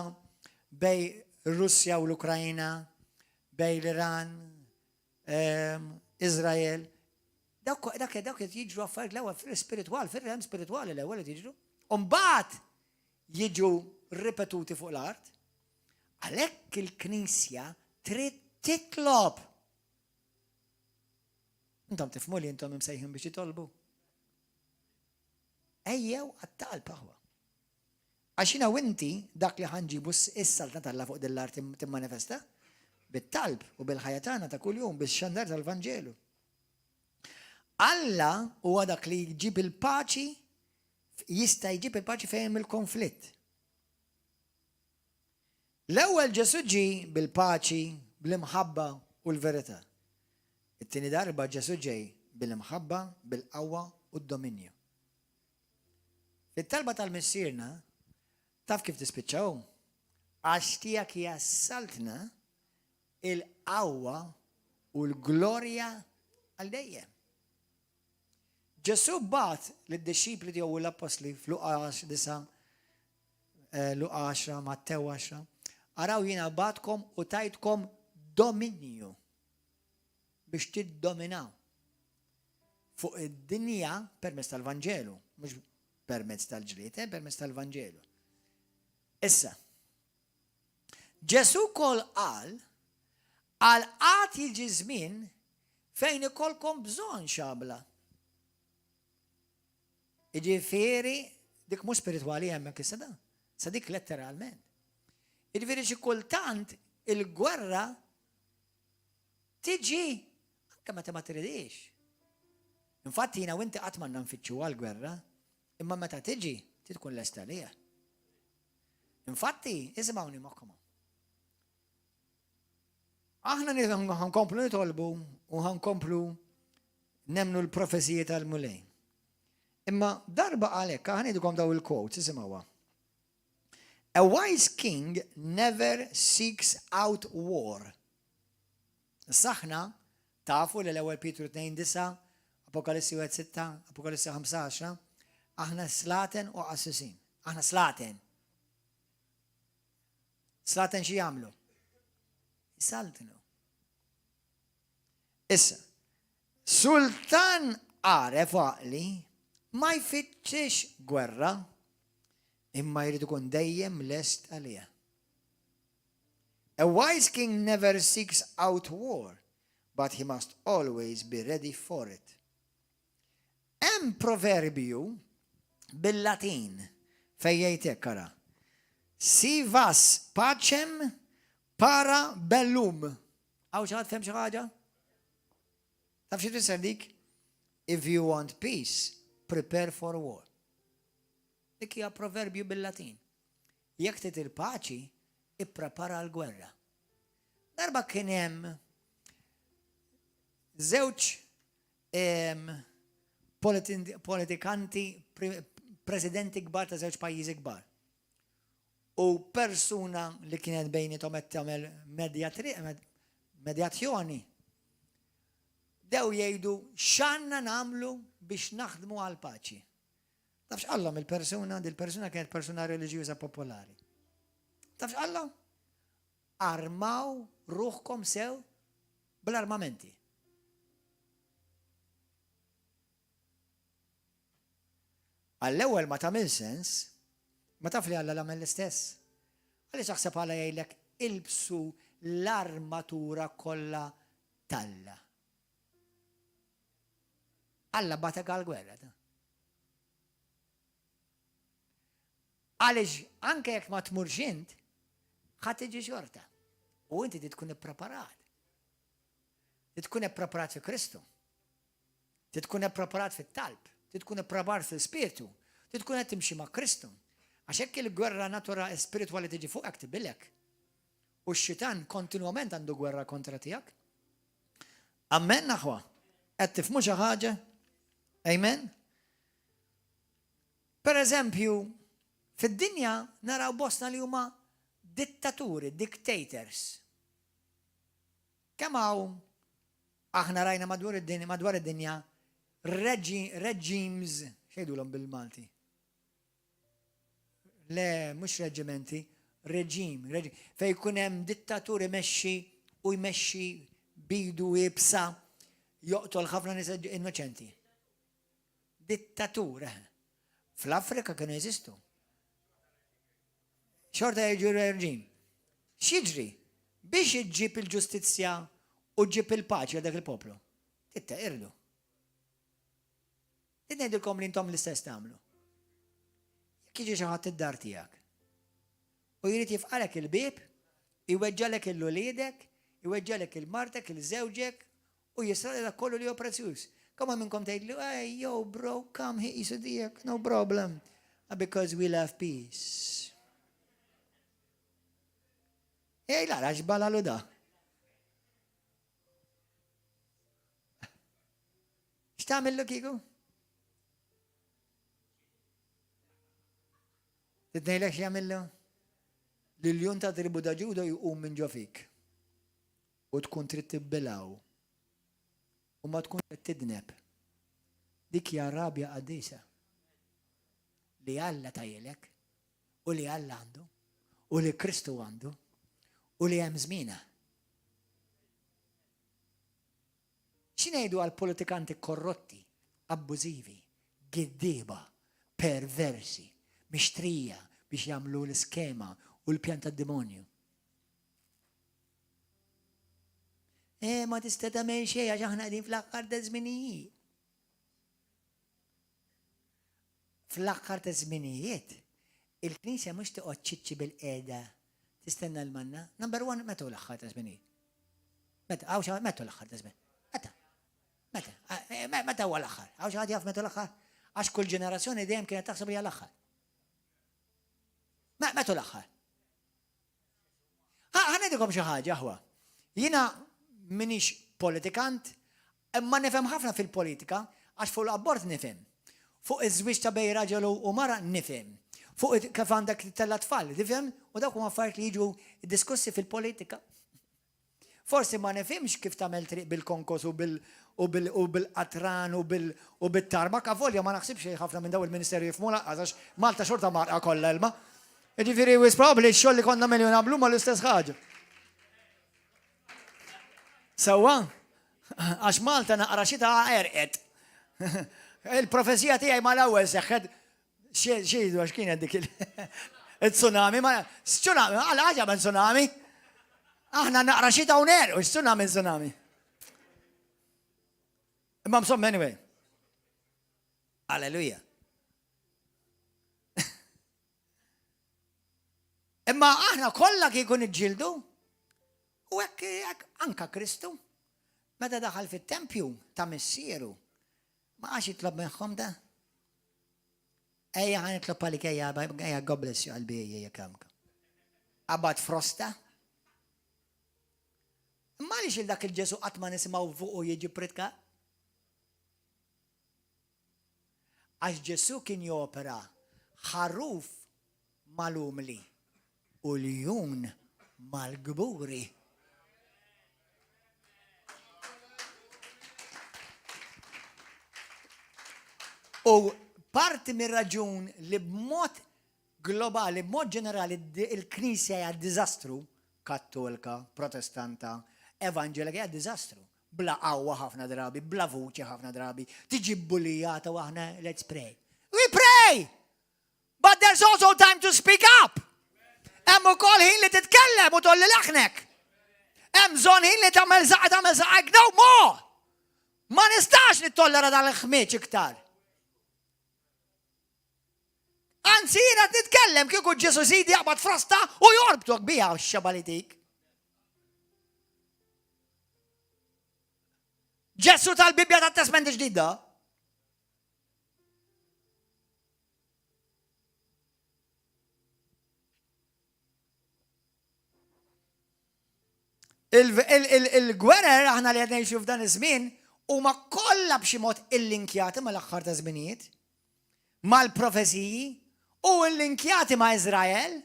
A: bejn Russja u l-Ukrajna, bejn l-Iran, ehm, Iżrael. Dawk dak dawk qed jiġru affarijiet l-ewwel fil-spiritwal, fir-realm spiritwali l-ewwel qed jiġru. U mbagħad jiġu ripetuti fuq l-art. Għalhekk il-Knisja trid titlob. Intom tifhmu li intom imsejħin biex titolbu. Ejjew għat-talb aħwa. Għax jiena u inti dak li ħa nġibu s-saltna t'Alla fuq din l-art timmanifesta bit-talb u bil-ħajja tagħna ta' kuljum bix-xandar tal-Vanġelu. Alla huwa dak li jġib il-paċi, jista' jġib il-paċi fejn hemm il-konflitt. L-ewwel Ġesù ġie bil-paċi, bl-imħabba u l-verità. It-tieni darba Ġesù ġej bil-imħabba, bil-qawwa u d-dominju. Fit-talba tal-Missierna, taf kif tispiċċa hu? Għax tiegħek hija s-saltna, il-qawwa u l-glorja għal dejjem. Ġesù bagħat lid-dixxipli tiegħu u l-appostli f'Luqa 9, eh, Luqa 10, Mattew 10, araw jiena bagħatkom u tajtkom dominju biex tiddominaw fuq id-dinja permezz tal-Vanġelu, mhux permezz tal-ġlied, eh, permezz tal-Vanġelu. Issa, Ġesù wkoll qal għal għad jiġi żmien fejn ikollkom bżonn xabla. Jiġifieri dik mhux spiritwali hemmhekk issa da, sa dik letteralment. Jiġifieri xi kultant il-gwerra Tiġi anke meta ma tridhiex. Infatti jiena u inti qatt m'għandna nfittxuha l-gwerra, imma meta tiġi trid tkun lest għaliha. Infatti, isimgħuni moħħkom. Aħna ħankomplu nitolbu u ħankomplu nemnu l-profeziji tal-Mulej. Imma darba għalhekk aħna ngħidulkom daw il-quotes, isimgħuha. A wise king never seeks out war. Issa aħna tafu li l-ewwel Pietru 2:9, Apokalissi 1:6, Apokalissi 5:10, aħna slaten u qassisin. Aħna slaten. Slaten xi jagħmlu? Isaltnu. Issa, sultan għaref għaqli ma jfittxix gwerra imma jrid ikun dejjem lest għaliha. A wise king never seeks out war, but he must always be ready for it. Hemm proverbju bil-Latin fejn jgħid hekk ara. Si vas pacem para bellum. Hawn xi ħadd fehem xi ħaġa? Taf xi tfisser dik? If you want peace, prepare for war. Dik hija proverbju bil-Latin. Jekk trid il-paċi, ipprepara għall-gwerra. Darba kien hemm żewġ politikanti, presidenti kbar ta' żewġ pajjiżi kbar. U persuna li kienet bejnietom qed tagħmel medjazzjoni. Dew jgħidu x'għandna nagħmlu biex naħdmu għall-paċi. Taf x'qallhom il-persuna? Dil-persuna kienet persuna reliġjuża popolari. Taf x'qallhom? Armaw ruħkom sew bl-armamenti. Għall-ewwel ma tagħmel sens, ma taf li Alla għamel l-istess. Għaliex aħseb Alla jgħidlek ilbsu l-armatura kollha t'Alla. Alla batek għal-gwerra. Ta. Għaliex anke jekk ma tmurx int, ħa tiġi xorta. U inti trid tkun ippreparat. Trid tkun ippreparat fi Kristu. Trid tkun ippreparat fit-talb. Trid tkun ippreparat fil-spirtu. Trid tkun qed timxi ma' Kristu. Għax hekk il-gwerra natura spiritwali tiġi fuqek tibilek. U x-xitan kontinwament għandu gwerra kontra tiegħek. Amen, aħwa. Qed tifhmu xi ħaġa? Amen. Per eżempju, fid-dinja naraw bosta li huma dittaturi, dictators. Kemm hawn aħna rajna madwar id-dinja, madwar id-dinja regimes, x'jgħidulhom bil-Malti? Le, mhux reġimenti, reġim, reġim, fejn jkun hemm dittatur imexxi u jmexxi bidu iebsa, Joqtol ħafna nies innoċenti. Dittatur. Eh. Fl-Afrika kienu jeżistu. Xorta jiġu reġim. X'jiġri? Biex iġġib il-ġustizzja u ġġib il-paċi għal dak il-poplu. Titteqirdu. Qed ngħidilkom li intom l-istess tagħmlu. Jekk jiġi xi ħadd id-dar tiegħek u jrid jifqalek il-bieb, iweġġalek il-uliedek, iweġġalek il-martek, il-żewġek u jisraq dak kollu li hu prezzjuż. Kemm minnkom tgħidlu, hey, yo bro, come here, jisu dijek, no problem. Because we love peace. Ej, la, għax balalu da. X'tagħmillu kieku? Titnejlek x'jagħmillu? L-iljun ta' tribu ta' Ġuda jqum minn ġo fik u tkun trid tibbilgħu u ma tkun qed tidneb. Dik hija rabja qaddisa li Alla tajilek u li Alla għandu u li Kristu għandu u li hemm żmienha. Xi ngħidu għal politikanti korrotti, abbużivi, giddieba, perversi, mixtrija biex jagħmlu l-iskema u l-pjan tad-demonju? Eh, ma tista' tagħmel xejn għax aħna qegħdin fl-aħħar ta' żminijiet. Fl-aħħar ta' żminijiet, il-Knisja mhux toqgħod ċiċċi bil-qiegħda tistenna l-manna. Number one, meta hu l-aħħar ta' żminijiet? Meta, hawn xi meta l-aħħar ta' żmien? Meta? Meta? Eh, meta huwa l-aħħar? Hawn xi ħadd jaf meta l-aħħar? Għax kull ġenerazzjoni dejjem kienet taħseb hija l-aħħar. Meta l-aħħar? Ħa ngħidilkom xi ħaġa aħwa. Jiena minix politikant, imma nifhem ħafna fil-politika għax fuq l-abort nifhem. Fuq iż-żwieġ ta' bejn raġel u mara nifhem. Fuq kif għandek tella tfal, tifhem? U dawk huma affarijiet li jiġu diskussi fil-politika. Forsi ma nifhimx kif tagħmel triq bil-konkos u bil-qatran u bil-tarmak, avolja ma naħsibx li ħafna minn dawn il-ministeri jifhmu lanqas għax Malta xorta mgħarrqa kollha ilma. Jiġifieri wisq probabbli x-xogħol li konna nagħmlu nagħmlu ma l-istess ħaġa. Sewwa? Għax Malta naqra xita għerqet. Il-profezija tiegħi mal-ewwel seħħet Xiedu għax kienet dik il-tsunami, ma tsunami, għala ħaġa minn tsunami. Aħna naqra xita u ner, u tsunami tsunami. Imma msomma anyway. Alleluja. Imma aħna kollha kieku niġġieldu u hekk anka Kristu meta daħal fit-tempju ta' missieru ma għax jitlob minnhom da. Ejja ħa nitlob għalik ejja, ejja God bless you qalbi ejja ejja kam. Qabad frosta. Imma għaliex il dak il-Ġesu qatt ma nisimgħu fuqu jiġi pritka? Għax Ġesu kien jopera ħaruf mal-umli u ljun mal-gburi. U parti mir-raġun li b'mod globali, b'mod ġenerali, il-Knisja hija diżastru, Kattolika, Protestanta, Evanġelika hija diżastru. Bla qawwa ħafna drabi, bla vuċi ħafna drabi, tiġi bbulijata u aħna let's pray. We pray! But there's also time to speak up. Hemm ukoll ħin li titkellem u tolli leħnek. Hemm bżonn ħin li tagħmel zaqqa tagħmel zaqqa no more. Ma nistax nittollera dan il-ħmieġ iktar. Anzi jiena qed nitkellem kieku Ġesu sidi jaqbad frosta u jorbtok biha x-xebalitik. Ġesu tal-Bibbja tat-Testment ġdida. Il-gwerer aħna li qed ngħixu f'dan iż-żmien huma kollha b'xi mod illinkjati mal-aħħar ta' żminijiet, mal-profeziji u illinkjati ma' Iżrael.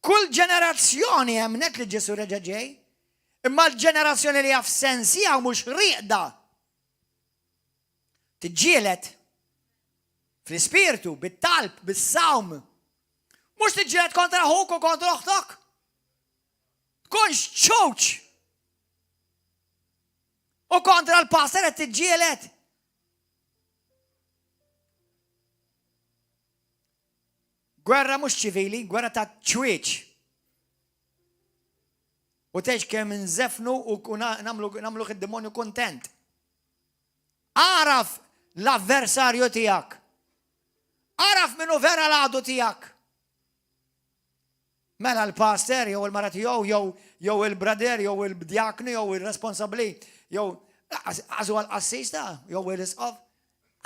A: Kull ġenerazzjoni emmnet li Ġesù reġa' ġej, imma l-ġenerazzjoni li jaf sensija u mhux rieqda Tiġġieled fl-ispirtu, bit-talb, bis-sawm. Mhux tiġġieled kontra ħuk u kontra oħtok. Tkunx ċuċ. U kontra l-pastor qed tiġġieled. Gwerra mhux ċivili, gwerra ta' ċwieċ. U tgħix kemm nżefnu u nagħmlu id-demonju kuntent. Agħraf l-avversarju tiegħek. Agħraf min hu vera l-għadu tiegħek. Mela l-pastor jew il-mara tiegħu jew jew il-brother jew il-djaknu jew il-responsabbli jew għażu għal-qassis ta' jew il-isqof.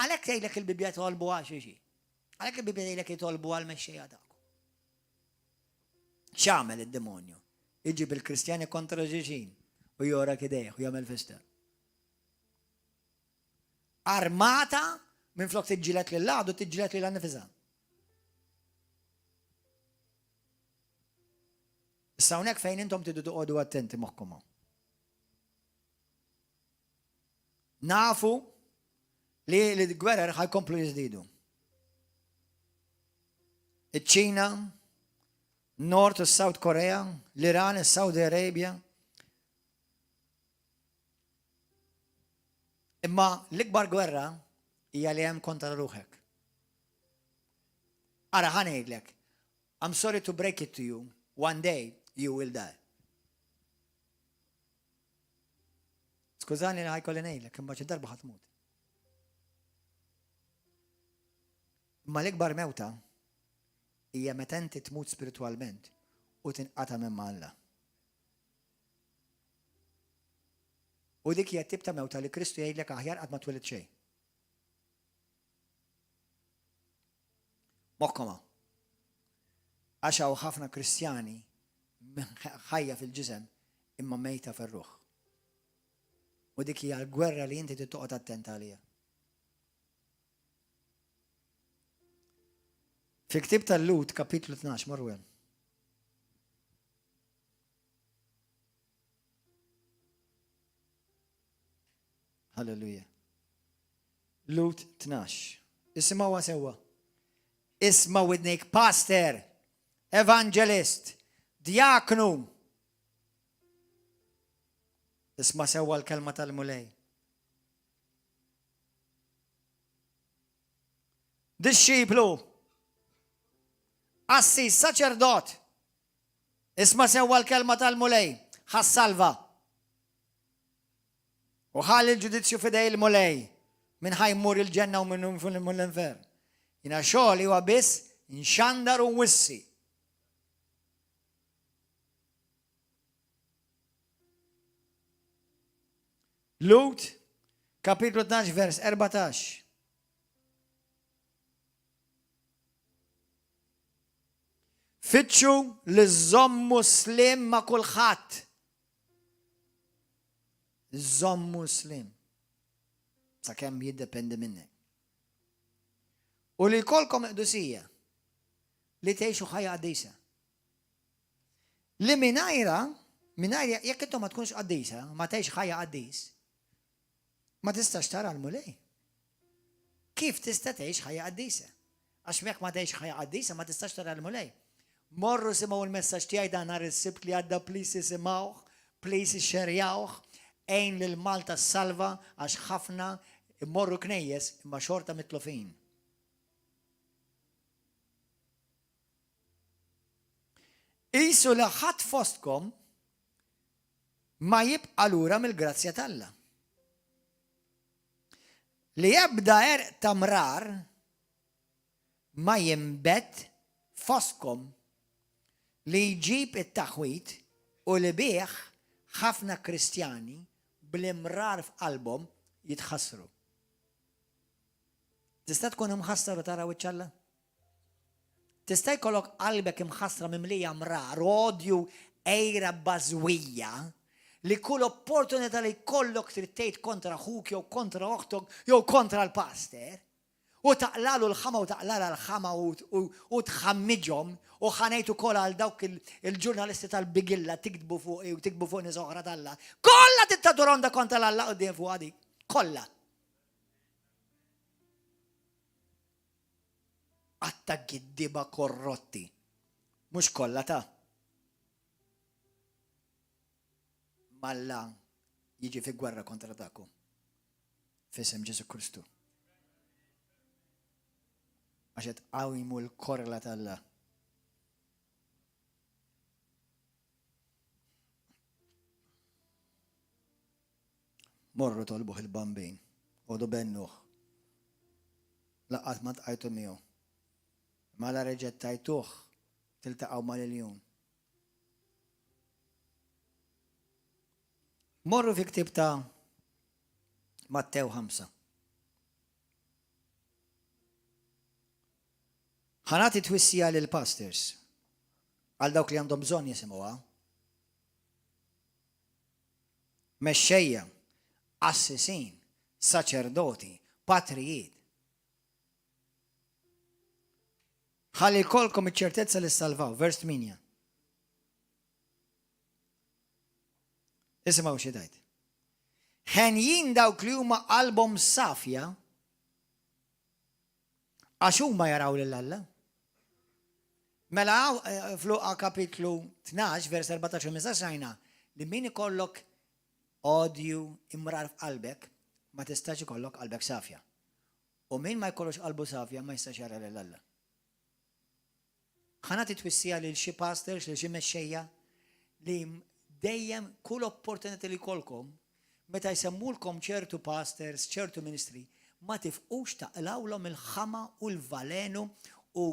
A: Għalhekk tgħidlek il-Bibbja tolbu għal xi xi. Għalhekk il-Bibbja tgħidlek jitolbu għal mexxejja tagħkom. X'għamel id-demonju? Iġib il-Kristjani kontra xulxin u jorak idejh u jagħmel festa. Armata minflok tiġġieled lil għadu tiġġieled lilha nnifisha. Issa hawnhekk fejn intom tridu toqogħdu attenti moħħkom hawn. Nafu li l-gwerer ħajkomplu jiżdiedu. Iċ-Ċina, North u South Korea, l-Iran, is-Saudi Arabia, Imma l-ikbar gwerra hija li hemm kontra ruħek. Ara ħa ngħidlek, I'm sorry to break it to you, one day you will die. Skużani li ħajkolli ngħidlek, imma xi darba ħa tmut. Imma l-ikbar mewta hija meta inti tmut spiritwalment u tinqata' minn ma' Alla. U dik hija t-tip ta' mewta li Kristu jgħidlek aħjar qatt ma twilidt xejn. Moħħkom hawn. Għax hawn ħafna Kristjani ħajja fil-ġisem imma mejta fir-ruħ. U dik hija l-gwerra li inti trid toqgħod attent għaliha. Fil-ktieb tal-Lut kapitlu 12 morru hemm. Halleluja. Lut 12. Isimgħuha sewwa. Isma' widnejk pastor, evangelist, diaknu. Isma' sewwa l-kelma tal-Mulej. Dixxiplu, qassis, saċerdot, Isma' sewwa l-kelma tal-Mulej, ħa ssalva. U ħalli l-ġudizzju f'idej il-Mulej, min ħa jmur il-ġenna u min imur l-infern. Jiena xogħli huwa biss nxandar u nwissi. Lut, kapitlu 12, vers 14. Fittxu li żżommu sliem ma' kulħadd. Żommu sliem. Sakemm jiddependi minnek. U li jkollkom qdusija li tgħixu ħajja qaddisa. Li mingħajra, mingħajr jekk intom ma tkunx qaddisa, ma tgħix ħajja qaddis, Ma tistax tara l-Mulej. Kif tista' tgħix ħajja qaddisa? Għax jekk ma tgħix ħajja qaddisa ma tistax tara l-Mulej. Morru simgħu l-messaġġ tiegħi dan nhar is-Sibt li għadda please isimgħuh, please ixxerjawh, għin lil Malta ssalva għax ħafna imorru knejjes imma xorta mitlufin. Qisu li ħadd fostkom ma jibqa' lura mill-grazzja t'Alla. Li ebda għerq ta' mrar ma jinbet fostkom li jġib it-taħwid u li bih ħafna Kristjani bl-imrar f'qalbhom jitħassru. Tista' tkun imħassar u tara wiċċ Alla? Tista' jkollok qalbek imħassra mimlija mrar, odju, għira bażwija, li kull opportunità li jkollok trid tgħid kontra ħuk jew kontra oħtok jew kontra l-pastor, u taqlalu l-ħama u taqlalha l-ħama u tħammiġhom u ħa ngħid ukoll għal dawk il-ġurnalisti tal-bigilla tiktbu fuqi u tiktbu fuq nies oħra t'Alla. Kollha trid ronda kontra l-Alla quddiem fuqha dik. Kollha. Għadd ta' giddieba korrotti. Mhux kollha ta'. M'Alla. jiġi fi gwerra kontra daku. F'isem Ġesu Kristu. Għax qed qawmu l-korla t'Alla. Morru tolbuh il-bambin, għodu bennuh. Laqqas ma tqajtu miegħu. Mala reġettajtuh tiltaqgħu mal-iljun. Morru fi ktieb ta' Mattew 5. Ħa nagħti twissija lill-pastors għal dawk li għandhom bżonn jisimgħuha. Mexxejja, qassisin, saċerdoti, patrijiet. Ħalli jkollkom iċ-ċertezza li ssalvaw, vers 8. Isimgħu xi tgħid. Ħenjin dawk li huma qalbhom safja għax huma jaraw lil Alla. Mela eh, f'Luqa kapitlu 12 vers 14 u 15 rajna li min ikollok odju imrar f'qalbek ma tistax ikollok qalbek safja. U min ma jkollux qalbu safja ma jistax jara lil Alla. Ħa nagħti twissija lil xi pastors, lil xi mexxejja li dejjem kull opportunità li jkollkom meta jsemmulkom ċertu pastors, ċertu ministri, ma tifqux taqlawlhom il-ħama u l-valenu u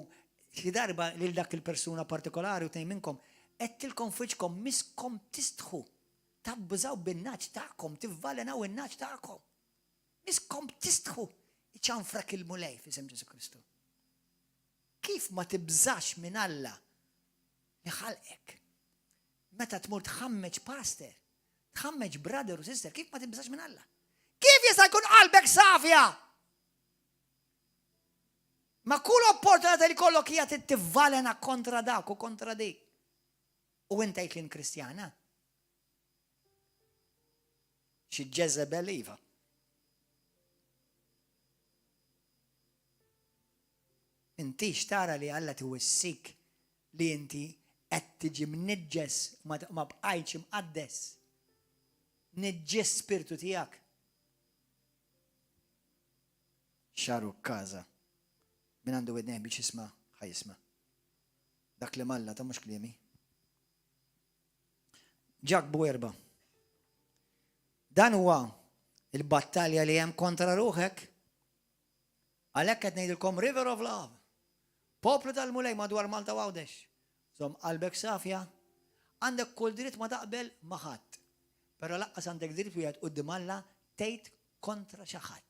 A: xi darba lil dak il-persuna partikolari u tnejn minnkom għedtilkom f'wiċċkom miskom tistħu tabbużaw bin-nagħaġ tagħkom, tivvalenaw in-nagħaġ tagħkom. Miskom tistħu iċanfrak il-Mulej f'isem Ġesu Kristu. Kif ma tibżax minn Alla li ħalqek? Meta tmur tħammeġ pastor, tħammeġ brother u sister, kif ma tibżax minn Alla? Kif jista' jkun qalbek safja? Ma kull opportunità li kollok hija tivvalena kontra dak u kontra dik. U inta jtlin Kristjana. Xi Ġeżebel iva. Intix tara li Alla tiwissik li inti qed tiġi mniġġes u ma bqajtx imqaddes. Niġġis spirtu tiegħek. Xaru kaza. Min għandu widnejn biex jisma' ħa jisma'. Dak li malla ta' mhux kliemi. Ġakbu erba'. Dan huwa il-battalja li hemm kontra ruħek. Għalhekk qed ngħidilkom River of Love. Poplu tal-Mulej madwar Malta u Għawdex. Żomm qalbek safja. Għandek kull dritt ma taqbel ma' ħadd. Però laqqas għandek dritt wieħed quddiem Alla tgħid kontra xi ħadd.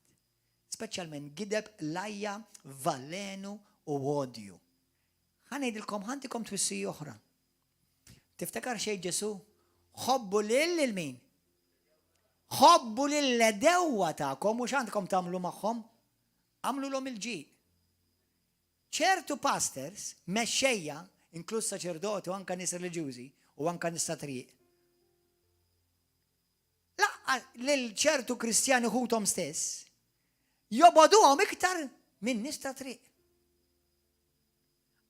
A: Speċjalment gideb, lajja, vallenu u odju. Ħa ngħidilkom ħa ntikom twissija oħra. Tiftakar xejn Ġesu? Ħobbu lil lil min? Ħobbu lill-għedewwa tagħkom u x'għandkom tagħmlu magħhom? Agħmlulhom il-ġid. Ċertu pastors, mexxejja, inkluż saċerdoti u anka nies reliġjużi u anka nies ta' triq, laqqa lil ċertu Kristjani ħuthom stess, jobogħduhom iktar minn nies ta' triq.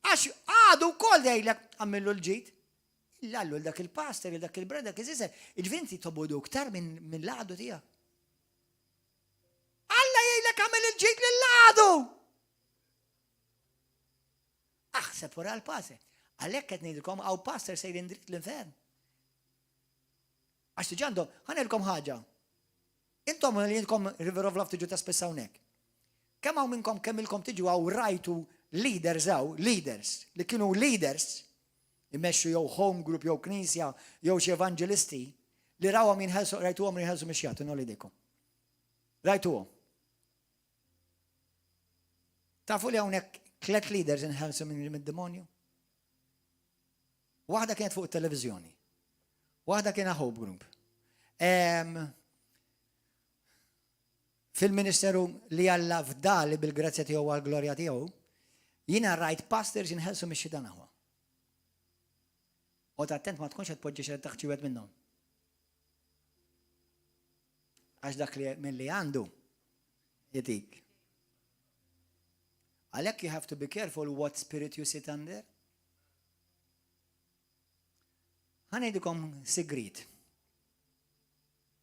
A: Għax għadu wkoll jgħidlek għamillu l-ġid. Lallu dak il-pastor, dak il-brother, dak il-sister, il-ġifieri inti tobodu iktar minn l-għadu tiegħek. Alla jgħidlek għamel il-ġid lill-għadu. Aħseb wara l-pastor. Għalhekk qed ngħidilkom hawn pastor sejrin dritt l-infern. Għax tiġi għandhom, ħa ngħidilkom ħaġa. Intom li intkom River of Love tiġu ta' spiss hawnhekk. Kemm hawn minnkom kemm ilkom tiġu hawn rajtu leaders hawn, leaders, li kienu leaders, imexxu jew home group jew knisja jew xi evanġelisti li rawhom jinħelsu rajtuhom jinħelsu mix-xjat, inolli idejkom. Rajtuhom. Tafu li hawnhekk tlet leaders inħelsu minn mid-demonju? Waħda kienet fuq it-televiżjoni. Waħda kien Hope Group. Fil-ministeru li Alla fdali bil-grazzja tiegħu għall-glorja tiegħu, jiena rajt pastors jinħelsu mix-xitan aħwa. Oqgħod attent ma tkunx qed tpoġġi xi taħt xi wieħed minnhom. Għax dak li milli għandu jitik. Għalhekk you have to be careful what spirit you sit under. Ħa ngħidilkom sigrit.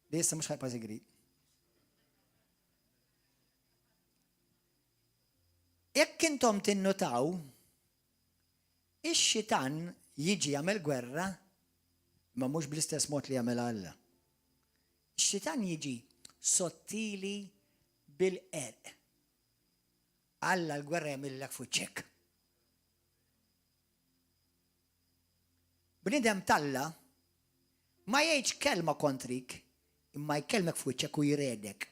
A: Li issa mhux ħajbqa' sigrit. Jekk intom tinnutaw, ix-xitan jiġi jagħmel gwerra, imma mhux bl-istess mod li jagħmel Alla. Ix-xitan jiġi sottili bil-qerq. Alla l-gwerra jagħmillek fuċċek. Bniedem t'Alla ma jgħidx kelma kontrik, imma jkellmek f'wiċċek u jredek.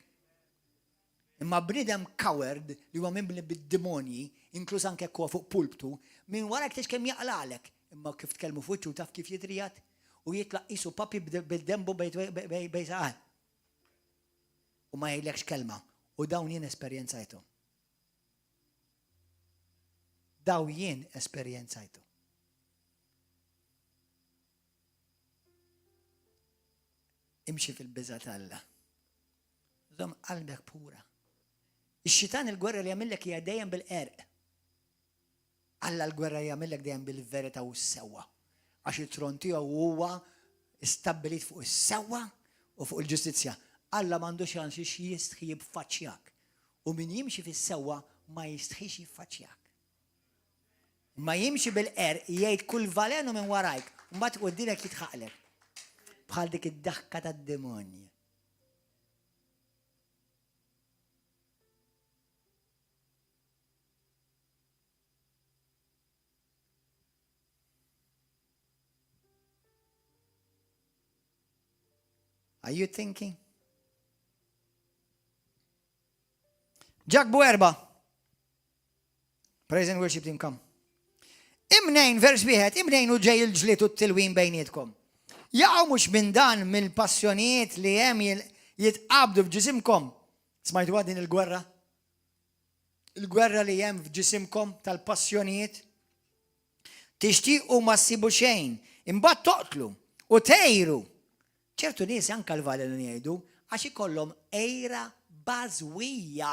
A: Imma bniedem coward li huwa mimli bid-demonji, inkluż anke jekk huwa fuq pulptu, minn warajk tgħidx kemm jaqlagħlek, imma kif tkellmu f'wiċċu taf kif jitriegħed u jitlaq qisu puppy bid-denbu bejn saqajh. U ma jgħidlekx kelma. U dawn jien esperjenzajthom. Daw jien esperjenzajtu. Imxi fil-biża' t'Alla. Żomm qalbek pura. Ix-xitan il-gwerra li jagħmillek hija dejjem bil-qerq. Alla l-gwerra li jagħmillek dejjem bil-verità u s-sewwa. Għax it-tron tiegħu huwa stabbilit fuq is-sewwa u fuq il-ġustizzja. Alla m'għandux għal xiex jistħi jibfaċċjak. U min jimxi fis-sewwa ma jistħix jiffaċċjak. Ma jimxi bil-qerq jgħid kull valenu minn warajk, u mbagħad quddiemek jitħaqlek. Bħal dik id-daħka tad-demonji. Are you thinking? Ġakbu erba. Praise and worship team come. Imnejn, vers wieħed, imnejn u ġej il-ġlied u t-tilwim bejnietkom. Jaqgħu mhux minn dan mill-passjonijiet li hemm jitqabdu f'ġisimkom. Smajtu din il-gwerra? Il-gwerra li hemm f'ġisimkom tal-passjonijiet? Tixtiequ ma ssibu xejn, imbagħad toqtlu u tgħiru. Ċertu nies anke l-valenu jgħidu għax ikollhom għira bażwija.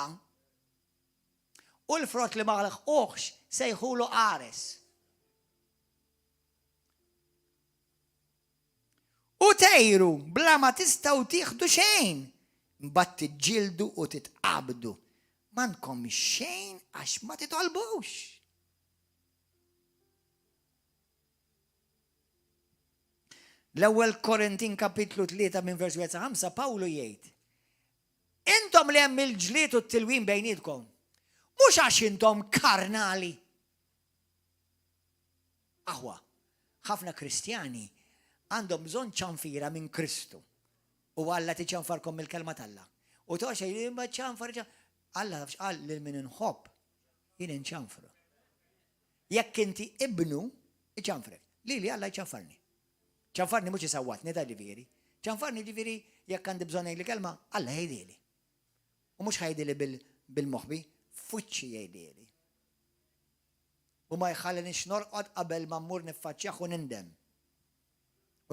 A: U l-frott li ma laħquhx sejħulu qares. U tgħiru bla ma tistgħu tieħdu xejn. Imbagħad tiġġieldu u titqabdu. M'għandkom xejn għax ma titolbux. L-ewwel Korintin kapitlu 3 minn vers 1 sa 5 Pawlu jgħid Intom li hemm il-ġlied u t-tilwim bejnietkom, mhux għax intom karnali. Aħwa, ħafna Kristjani għandhom bżonn ċanfira minn Kristu. U Alla tiċanfarkom mill-kelma t'Alla. U toqgħodx tgħid imma ċanfar Alla taf x'qal lil min inħobb jien inċanfru. Jekk inti ibnu, iċanfrek. Lili Alla jċanfarni. Ċanfarni mhux isawwatni ta' ġifieri. Ċanfarni ġifieri jekk għandi bżonn jgħidli kelma, Alla jgħidhieli. U mhux ħa jgħidhieli bil-moħbi, f'wiċċi jgħidhieli. U ma jħallinix norqod qabel ma mmur niffaċċjah u nindem.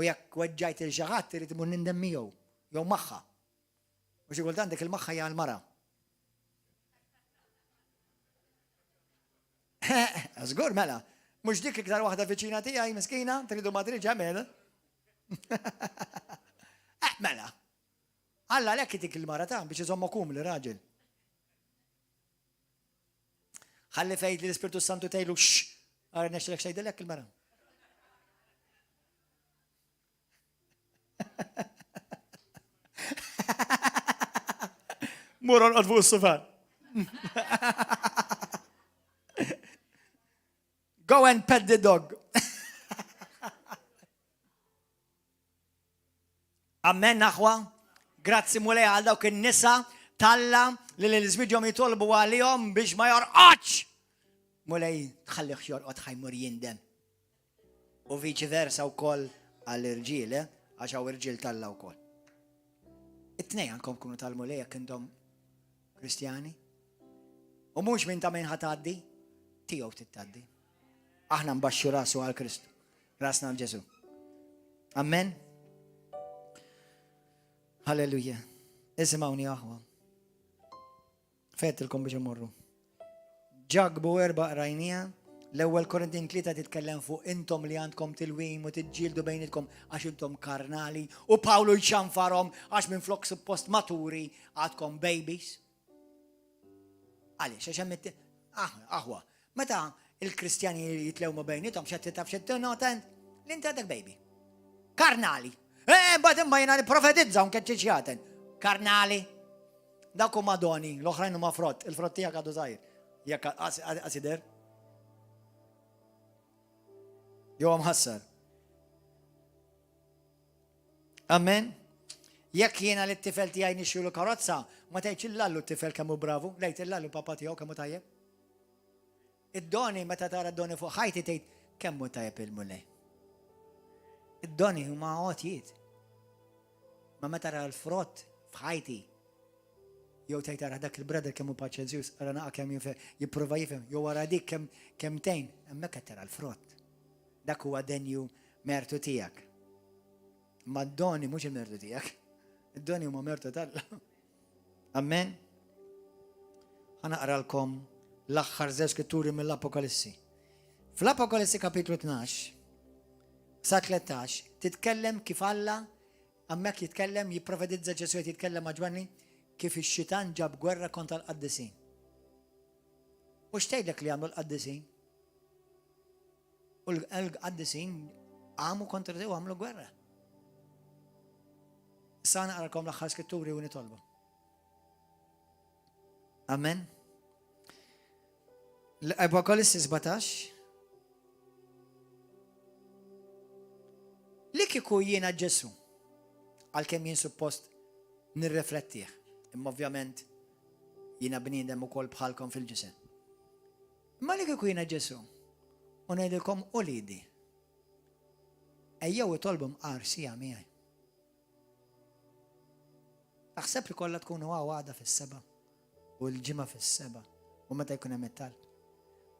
A: U jekk weġġajt il xi ħadd irid imur nindem miegħu jew magħha. U xi kultant dik il-magħha hija l-mara. Żgur mela. Mhux dik iktar waħda viċina tiegħi miskina, tridu ma tridx hemm eh, mela. Alla għalhekk dik il-mara ta' biex iżommok umli raġel. Ħalli fejt li l-Ispirtu Santu tgħidlu x, għara nexxilek xejdilek il-mara. Mur orqod fuq is-sufan. Go and pet the dog. Amen aħwa. Grazzi Mulej għal dawk in-nisa talla li l-żwieġhom jitolbu għalihom biex ma jorqodx. Mulej tħallih jorqod ħajmur jindem. U viċi versa wkoll għall-irġiel, eh? Għax hawn irġiel t'Alla wkoll. It-tnejn għandkom tkunu tal-Mulej jekk intom Kristjani. U mhux minn ta' min ħa tgħaddi, tiegħu tgħaddi. Aħna nbaxxu rasu għal Kristu, rasna għal Ġesu. Amen. Halleluja. Isimgħuni aħwa. Fettilkom biex imorru. Ġakbu erba' qrajnija. L-ewwel Korintin 3 titkellem fuq intom li għandkom tilwim u tiġġieldu bejnietkom għax intom karnali u Pawlu jċanfarhom għax minflok suppost maturi għadkom babies. Għaliex, għax hemm ah, aħwa, meta il-Kristjani jitlewmu bejnietom xed taf xed notent li inti għadek baby. Karnali. Eh, bad imma jiena nipprofetizza un keċċiċjaten. Karnali. Dak huma doni, l-oħrajn huma frott, il-frott tiegħek għadu żgħir. Jekk għasider. Jew mħassar. Amen. Jekk jiena li t-tifel tiegħi nixxilu karozza, ma tgħidx illallu t-tifel kemm hu bravu, lejt illallu papa tiegħu kemm hu tajjeb. Id-doni meta tara d-doni fuq ħajti tgħid kemm hu tajjeb il-Mulej. Id-doni huma għotjiet. Ma meta tara l-frott f'ħajti, jew tgħid ara dak il-brother kemm hu paċenzjuż, ara naqa' kemm jipprova jifhem, jew ara dik kemm kemm tgħin, hemmhekk qed tara l-frott. Dak huwa denju mertu tiegħek. Ma d-doni mhux il-mertu tiegħek. Id-doni huma mertu t'Alla. Amen. Ħa naqralkom l-aħħar żewġ skritturi mill-Apokalissi. Fl-Apokalissi kapitlu 12 sa 13 titkellem kif Alla hemmhekk jitkellem jipprofetizza Ġesu qed jitkellem ma' Ġwanni kif ix-xitan ġab gwerra kontra l-qaddisin. U x'tgħidlek li għamlu l-qaddisin? U l-qaddisin għamu kontra tiegħu għamlu gwerra. Sa naqrakom l-aħħar skritturi u nitolbu. Amen. L-Apokalisse 17. Li kieku jiena Ġesu, għalkemm jien suppost nirreflettih, imma ovvjament jiena bniedem ukoll bħalkom fil-ġisem. Imma li kieku jiena Ġesu u ngħidilkom uliedi, ejjew itolbu mqar siegħa miegħi. Taħseb li kollha tkunu hawn għada fis-seba' u l-ġimgħa fis-seba' u meta jkun hemm it-talb.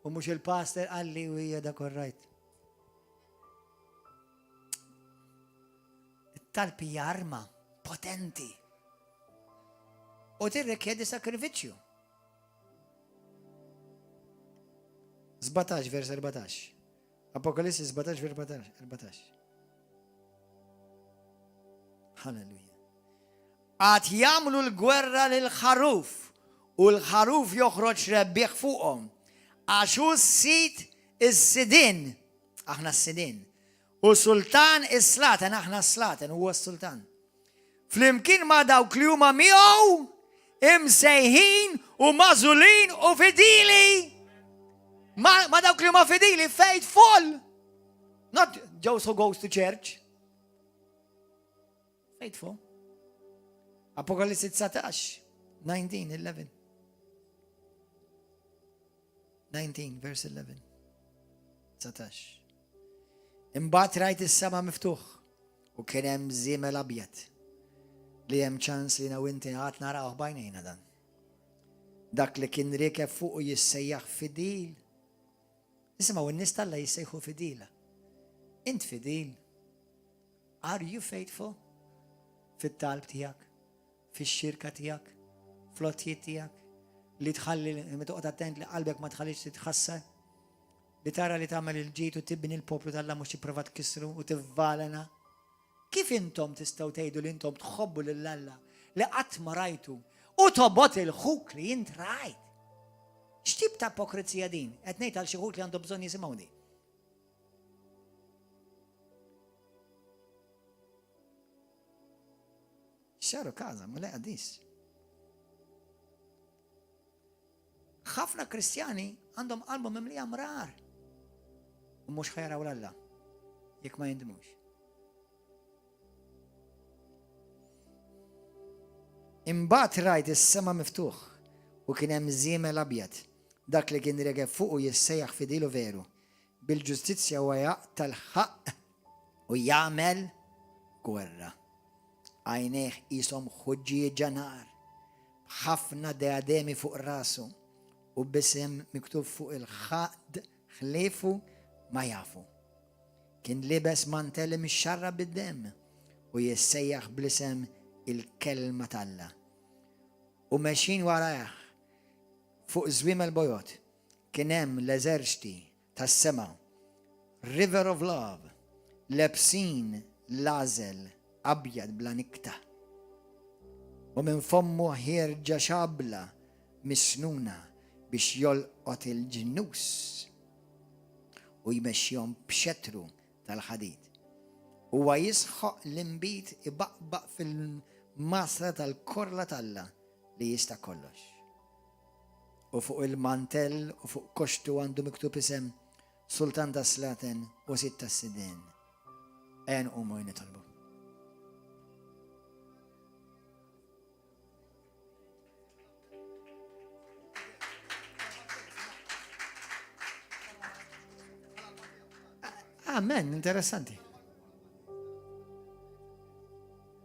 A: U mhux il-pastor qalli u hija dak rajt. It-talb hija arma potenti. U tirrikjedi sakrifiċċju. 17 vers 14. Apokalissi 17 vers 14. Halleluja. Għad jagħmlu l-gwerra lil ħaruf u l-ħaruf joħroġ rebbieħ fuqhom. Għax hu s-sid is-sidin, aħna s-sidin, u sultan is-slaten, aħna s-slaten, huwa s-sultan. Flimkien ma' dawk li huma miegħu imsejħin u magħżulin u fidili. Ma, ma dawk li huma fidili, faithful. Not those who goes to church. Faithful. Apokalipsi 19, 19, 11. 19, verse 11. 19. Imbagħad rajt is-sema miftuħ u kien hemm żiemel abjad li hemm ċans li naw inti għad narawh bajnejna dan. Dak li kien riekeb fuq u jissejjaħ fidil. Nisimgħu n-nies talla jissejħu fidila. Int fidil. Are you faithful? Fit-talb tiegħek? fix-xirka tiegħek, fl-għotjiet tiegħek, li tħalli, li toqgħod attent li qalbek ma tħallix titħassar, li tara li tagħmel il-ġid u tibni l-poplu t'Alla mhux tipprova tkissru u tivvalena. Kif intom tistgħu tgħidu li intom tħobbu lil Alla li qatt ma rajtu u tobgħod il-ħuk li int rajt? X'tip ta' ipokrizija din? Qed ngħid għal xi ħut li għandhom bżonn jisimgħuni. Xaru kaza, ma le qaddis. Ħafna Kristjani għandhom qalbhom mimlija mrar. U mhux ħajraw l-Alla jekk ma jindmux. Imbagħad rajt is-sema miftuħ u kien hemm żiemel abjad. Dak li kien rekeb fuqu jissejjaħ fidil u veru. Bil-ġustizzja huwa jaqta' l-ħaqq u jagħmel gwerra. Għajnejh qishom ħuġġieġa nar, b'ħafna deademi fuq rasu u b'isem miktub fuq il-ħadd ħliefu ma jafu. Kien liebes mantell imxarrab bid-demm u jissejjaħ bl-isem il-Kelma t'Alla. U mexjin warajh fuq żwiemel bojod kien hemm l-eżerċti. tas-sema, River of Love, lebsin l-għażel abjad bla nikta. U minn fommu ħierġa xabla misnuna biex jolqot il-ġnus u jmexxihom b'xettru tal-ħadid. Huwa jisħoq l-inbid ibaqbaq fil-masra tal-korla t'Alla li jista' kollox. U fuq il-mantell u fuq koxtu għandu miktub isem Sultan tas-Slaten u Sid tas-Sidien. Ejja nqumu nitolbu. Amen, interessanti.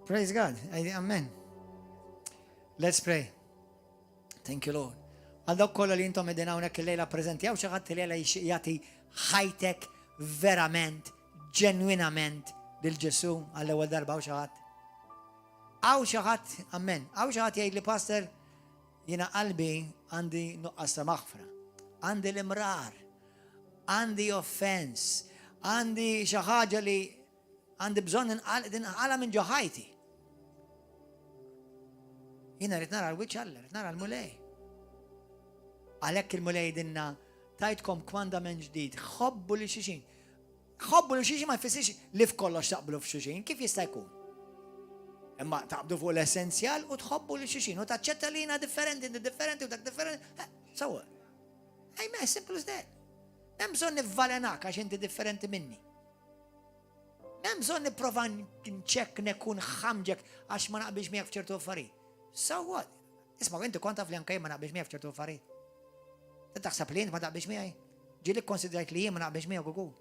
A: Praise God. Amen. Let's pray. Thank you, Lord. Għal dawk kollha li intom qegħdin hawnhekk illejla preżenti hawn xi ħadd illejla jagħti ħajtek verament, ġenwinament lil Ġesù għall-ewwel darba hawn xi ħadd. Hawn xi ħadd, amen, hawn xi ħadd jgħid li pastor jiena qalbi għandi nuqqas ta' maħfra, għandi l-imrar, għandi offense, għandi xi ħaġa li Għandi bżonn inqala minn ġo ħajti. Jiena rrid nara l-wiċċ Alla, rrid nara l-Mulej. Għalhekk il-Mulej dinna tajtkom kmandament ġdid, ħobbu li xixin. Ħobbu li xixin ma jfissirx li f'kollox taqblu f'xuxin, kif jista' jkun? Imma taqbdu fuq l-essenzjal u tħobbu li xixin u taċċetta li jiena differenti, differenti u dak differenti. Eh, so what? Amen, simple as that. Hemm bżonn nivvalenak għax inti differenti minni. M'hemm bżonn nipprova nċekknek u nħamġek għax ma naqbilx miegħek f'ċertu affarijiet. So what? Isma' inti kont taf li anke jien ma naqbilx miegħek f'ċertu affarijiet. Taħseb li int ma taqbilx miegħi? Ġieli kkonsidrajt li jien ma naqbilx miegħek ukoll.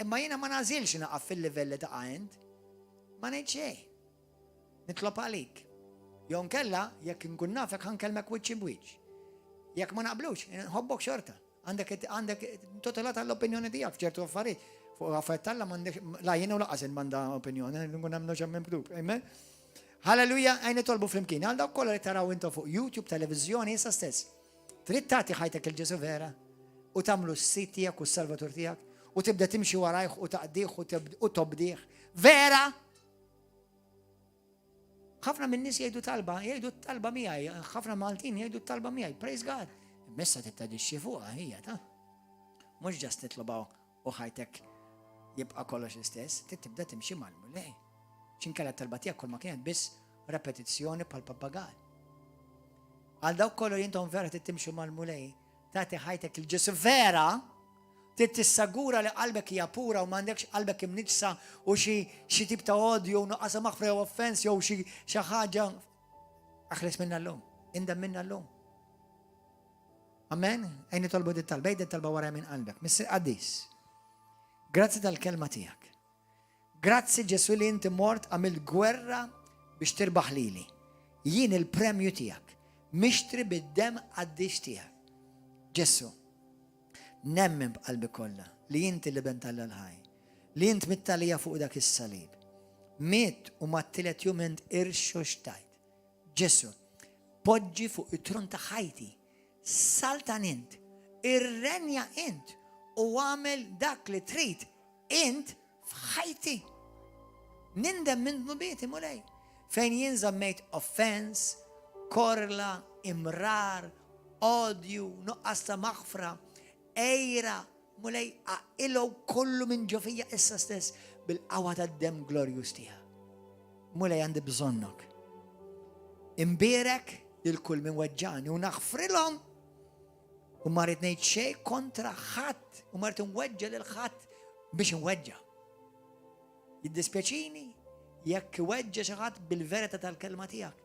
A: Imma jiena ma nażilx naqaf fil-livell li taqa' int. Ma ngħid xejn. Nitlob għalik. Jew nkella, jekk inkun nafek ħa nkellmek wiċċ imb'wiċċ. Jekk ma naqblux, nħobbok xorta. Għandek għandek totolat għall-opinjoni tiegħek f'ċertu affarijiet. Fuq affarijiet t'Alla m'għandek la jien u laqas m'għandha opinjoni, nkun nagħmlu xi miktub. Amen. Halleluja, għajn nitolbu flimkien. Għal dawk kollha li taraw intom fuq YouTube, televiżjoni, issa stess. Trid tagħti ħajtek il-Ġesu vera u tagħmlu s-sid tiegħek u s-salvatur tiegħek u tibda timxi warajh u taqdih u tobdih. Vera! Ħafna minn nies jgħidu talba, jgħidu talba miegħi, ħafna Maltin jgħidu talba miegħi, praise God. Messa tittaġixxi fuqha hija ta' mhux ġast titlobaw u ħajtek jibqa' kollox l-istess, trid tibda timxi mal-mulej. X'inkella talba tiegħek kull ma kienet biss repetizzjoni bħal pappagal. Għal dawk kollu jintom vera trid timxu mal-mulej, tagħti ħajtek il-Ġesu vera, Trid tissagura li qalbek hija pura u m'għandekx qalbek imniġġsa u xi xi tip ta' odju u nuqqas ta' maħfra jew offense jew xi xi ħaġa. Aħles minna llum. Indem minna llum. Amen. Ejn nitolbu dit talba, ejn talba wara minn qalbek. Missier qaddis. Grazzi tal-kelma tiegħek. Grazzi Ġesu li inti mort għamilt gwerra biex tirbaħ lili. Jien il-premju tiegħek. Mixtri bid-demm qaddis tiegħek. Ġesu, Nemmen b'qalbi kollha li inti l-Iben t'Alla l-ħaj, li int mitt għalija fuq dak is-salib. Mitt u mat-tielet jum int irxoxtajt. Ġesù, poġġi fuq it-tron ta' ħajti, saltan int, irrenja int u agħmel dak li trid int f'ħajti. Nindem minn dnubieti, Mulej, fejn jien żammejt offense, korla, imrar, odju, nuqqas ta' maħfra, għira, Mulej, aqilgħu kollu minn ġo fija issa stess bil-qawwa tad-demm glorjuż tiegħek. Mulej għandi bżonnok. Imbierek lil kull min weġġani u naħfrilhom u ma rrid ngħid xejn kontra ħadd u ma rrid nweġġa lil ħadd biex nweġġa. Jiddispjaċini jekk iweġġa xi ħadd bil-verità tal-kelma tiegħek.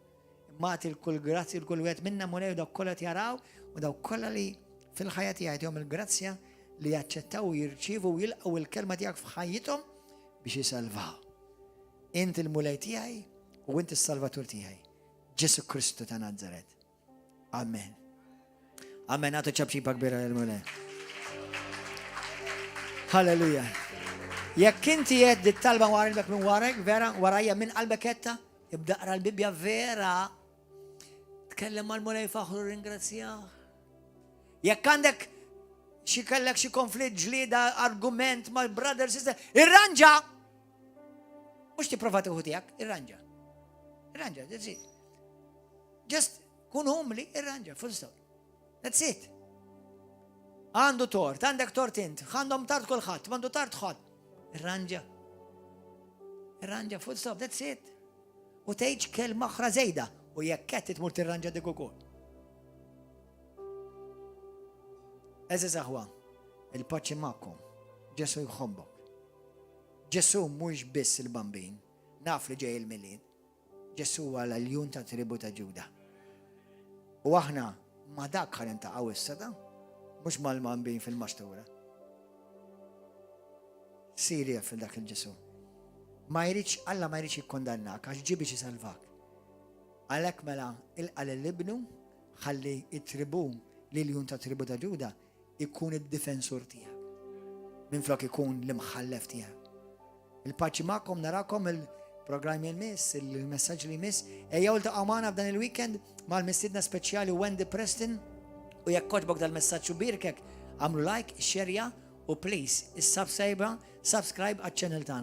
A: Imma agħti l-kull grazzja l-kull wieħed minna Mulej u dawk kollha qed jaraw u dawk kollha li fil-ħajja tiegħi tihom il-grazzja li jaċċettaw u jirċievu u jilqgħu il-kelma tiegħek f'ħajjithom biex jisalvaw. Int il-Mulej tiegħi u int is-Salvatur tiegħi. Ġesu Kristu ta' Nazaret. Amen. Amen, għatu ċabċipa kbira l-Mulej. Halleluja. Jekk inti qed dit talba wara minn warek, vera, warajja minn qalbek etta, Ibda qra l-Bibbja vera. Tkellem mal-Mulej faħru ringrazzjah. Jekk għandek xi kellek xi konflitt, ġlieda, argument mal-brother, sister, irranġa! Mhux tipprova tieħu tiegħek, irranġa. Irranġa, that's it. Just kun umli, irranġa, full stop. That's it. Għandu tort, għandek tort int, għandhom tort kulħadd, m'għandu tort ħadd. Irranġa. Irranġa, full stop, that's it. U tgħidx kelma oħra żejda u jekk qed tmur tirranġa dik ukoll. Għeżież aħwa, il-paċi magħkom. Ġesu jħobbok. Ġesu mhux biss il-bambin, naf li ġej il-Milied. Ġesu huwa l-iljun ta' tribu ta' Ġuda. U aħna ma dak ħa niltaqgħu issa ta' mhux mal-bambin fil-maxtura. Sir af dak il-Ġesu. Ma jridx, Alla ma jridx jikkondannak, għax ġie biex isalvak. Għalhekk mela ilqa' lil ibnu ħalli it-tribu l-iljun ta' tribu ta' Ġuda ikun id-difensur tiegħek. Minflok ikun l-imħallef tiegħek. Il-paċi magħkom, narakom il-programm il-miss, il-messaġġ li jmiss. Ejjew iltaqgħu magħna f'dan il-weekend mal-mistiedna speċjali Wendy Preston u jekk għoġbok dal-messaġġ u bierkek, għamlu like, share u please, is-subscribe, subscribe għal-channel tagħna.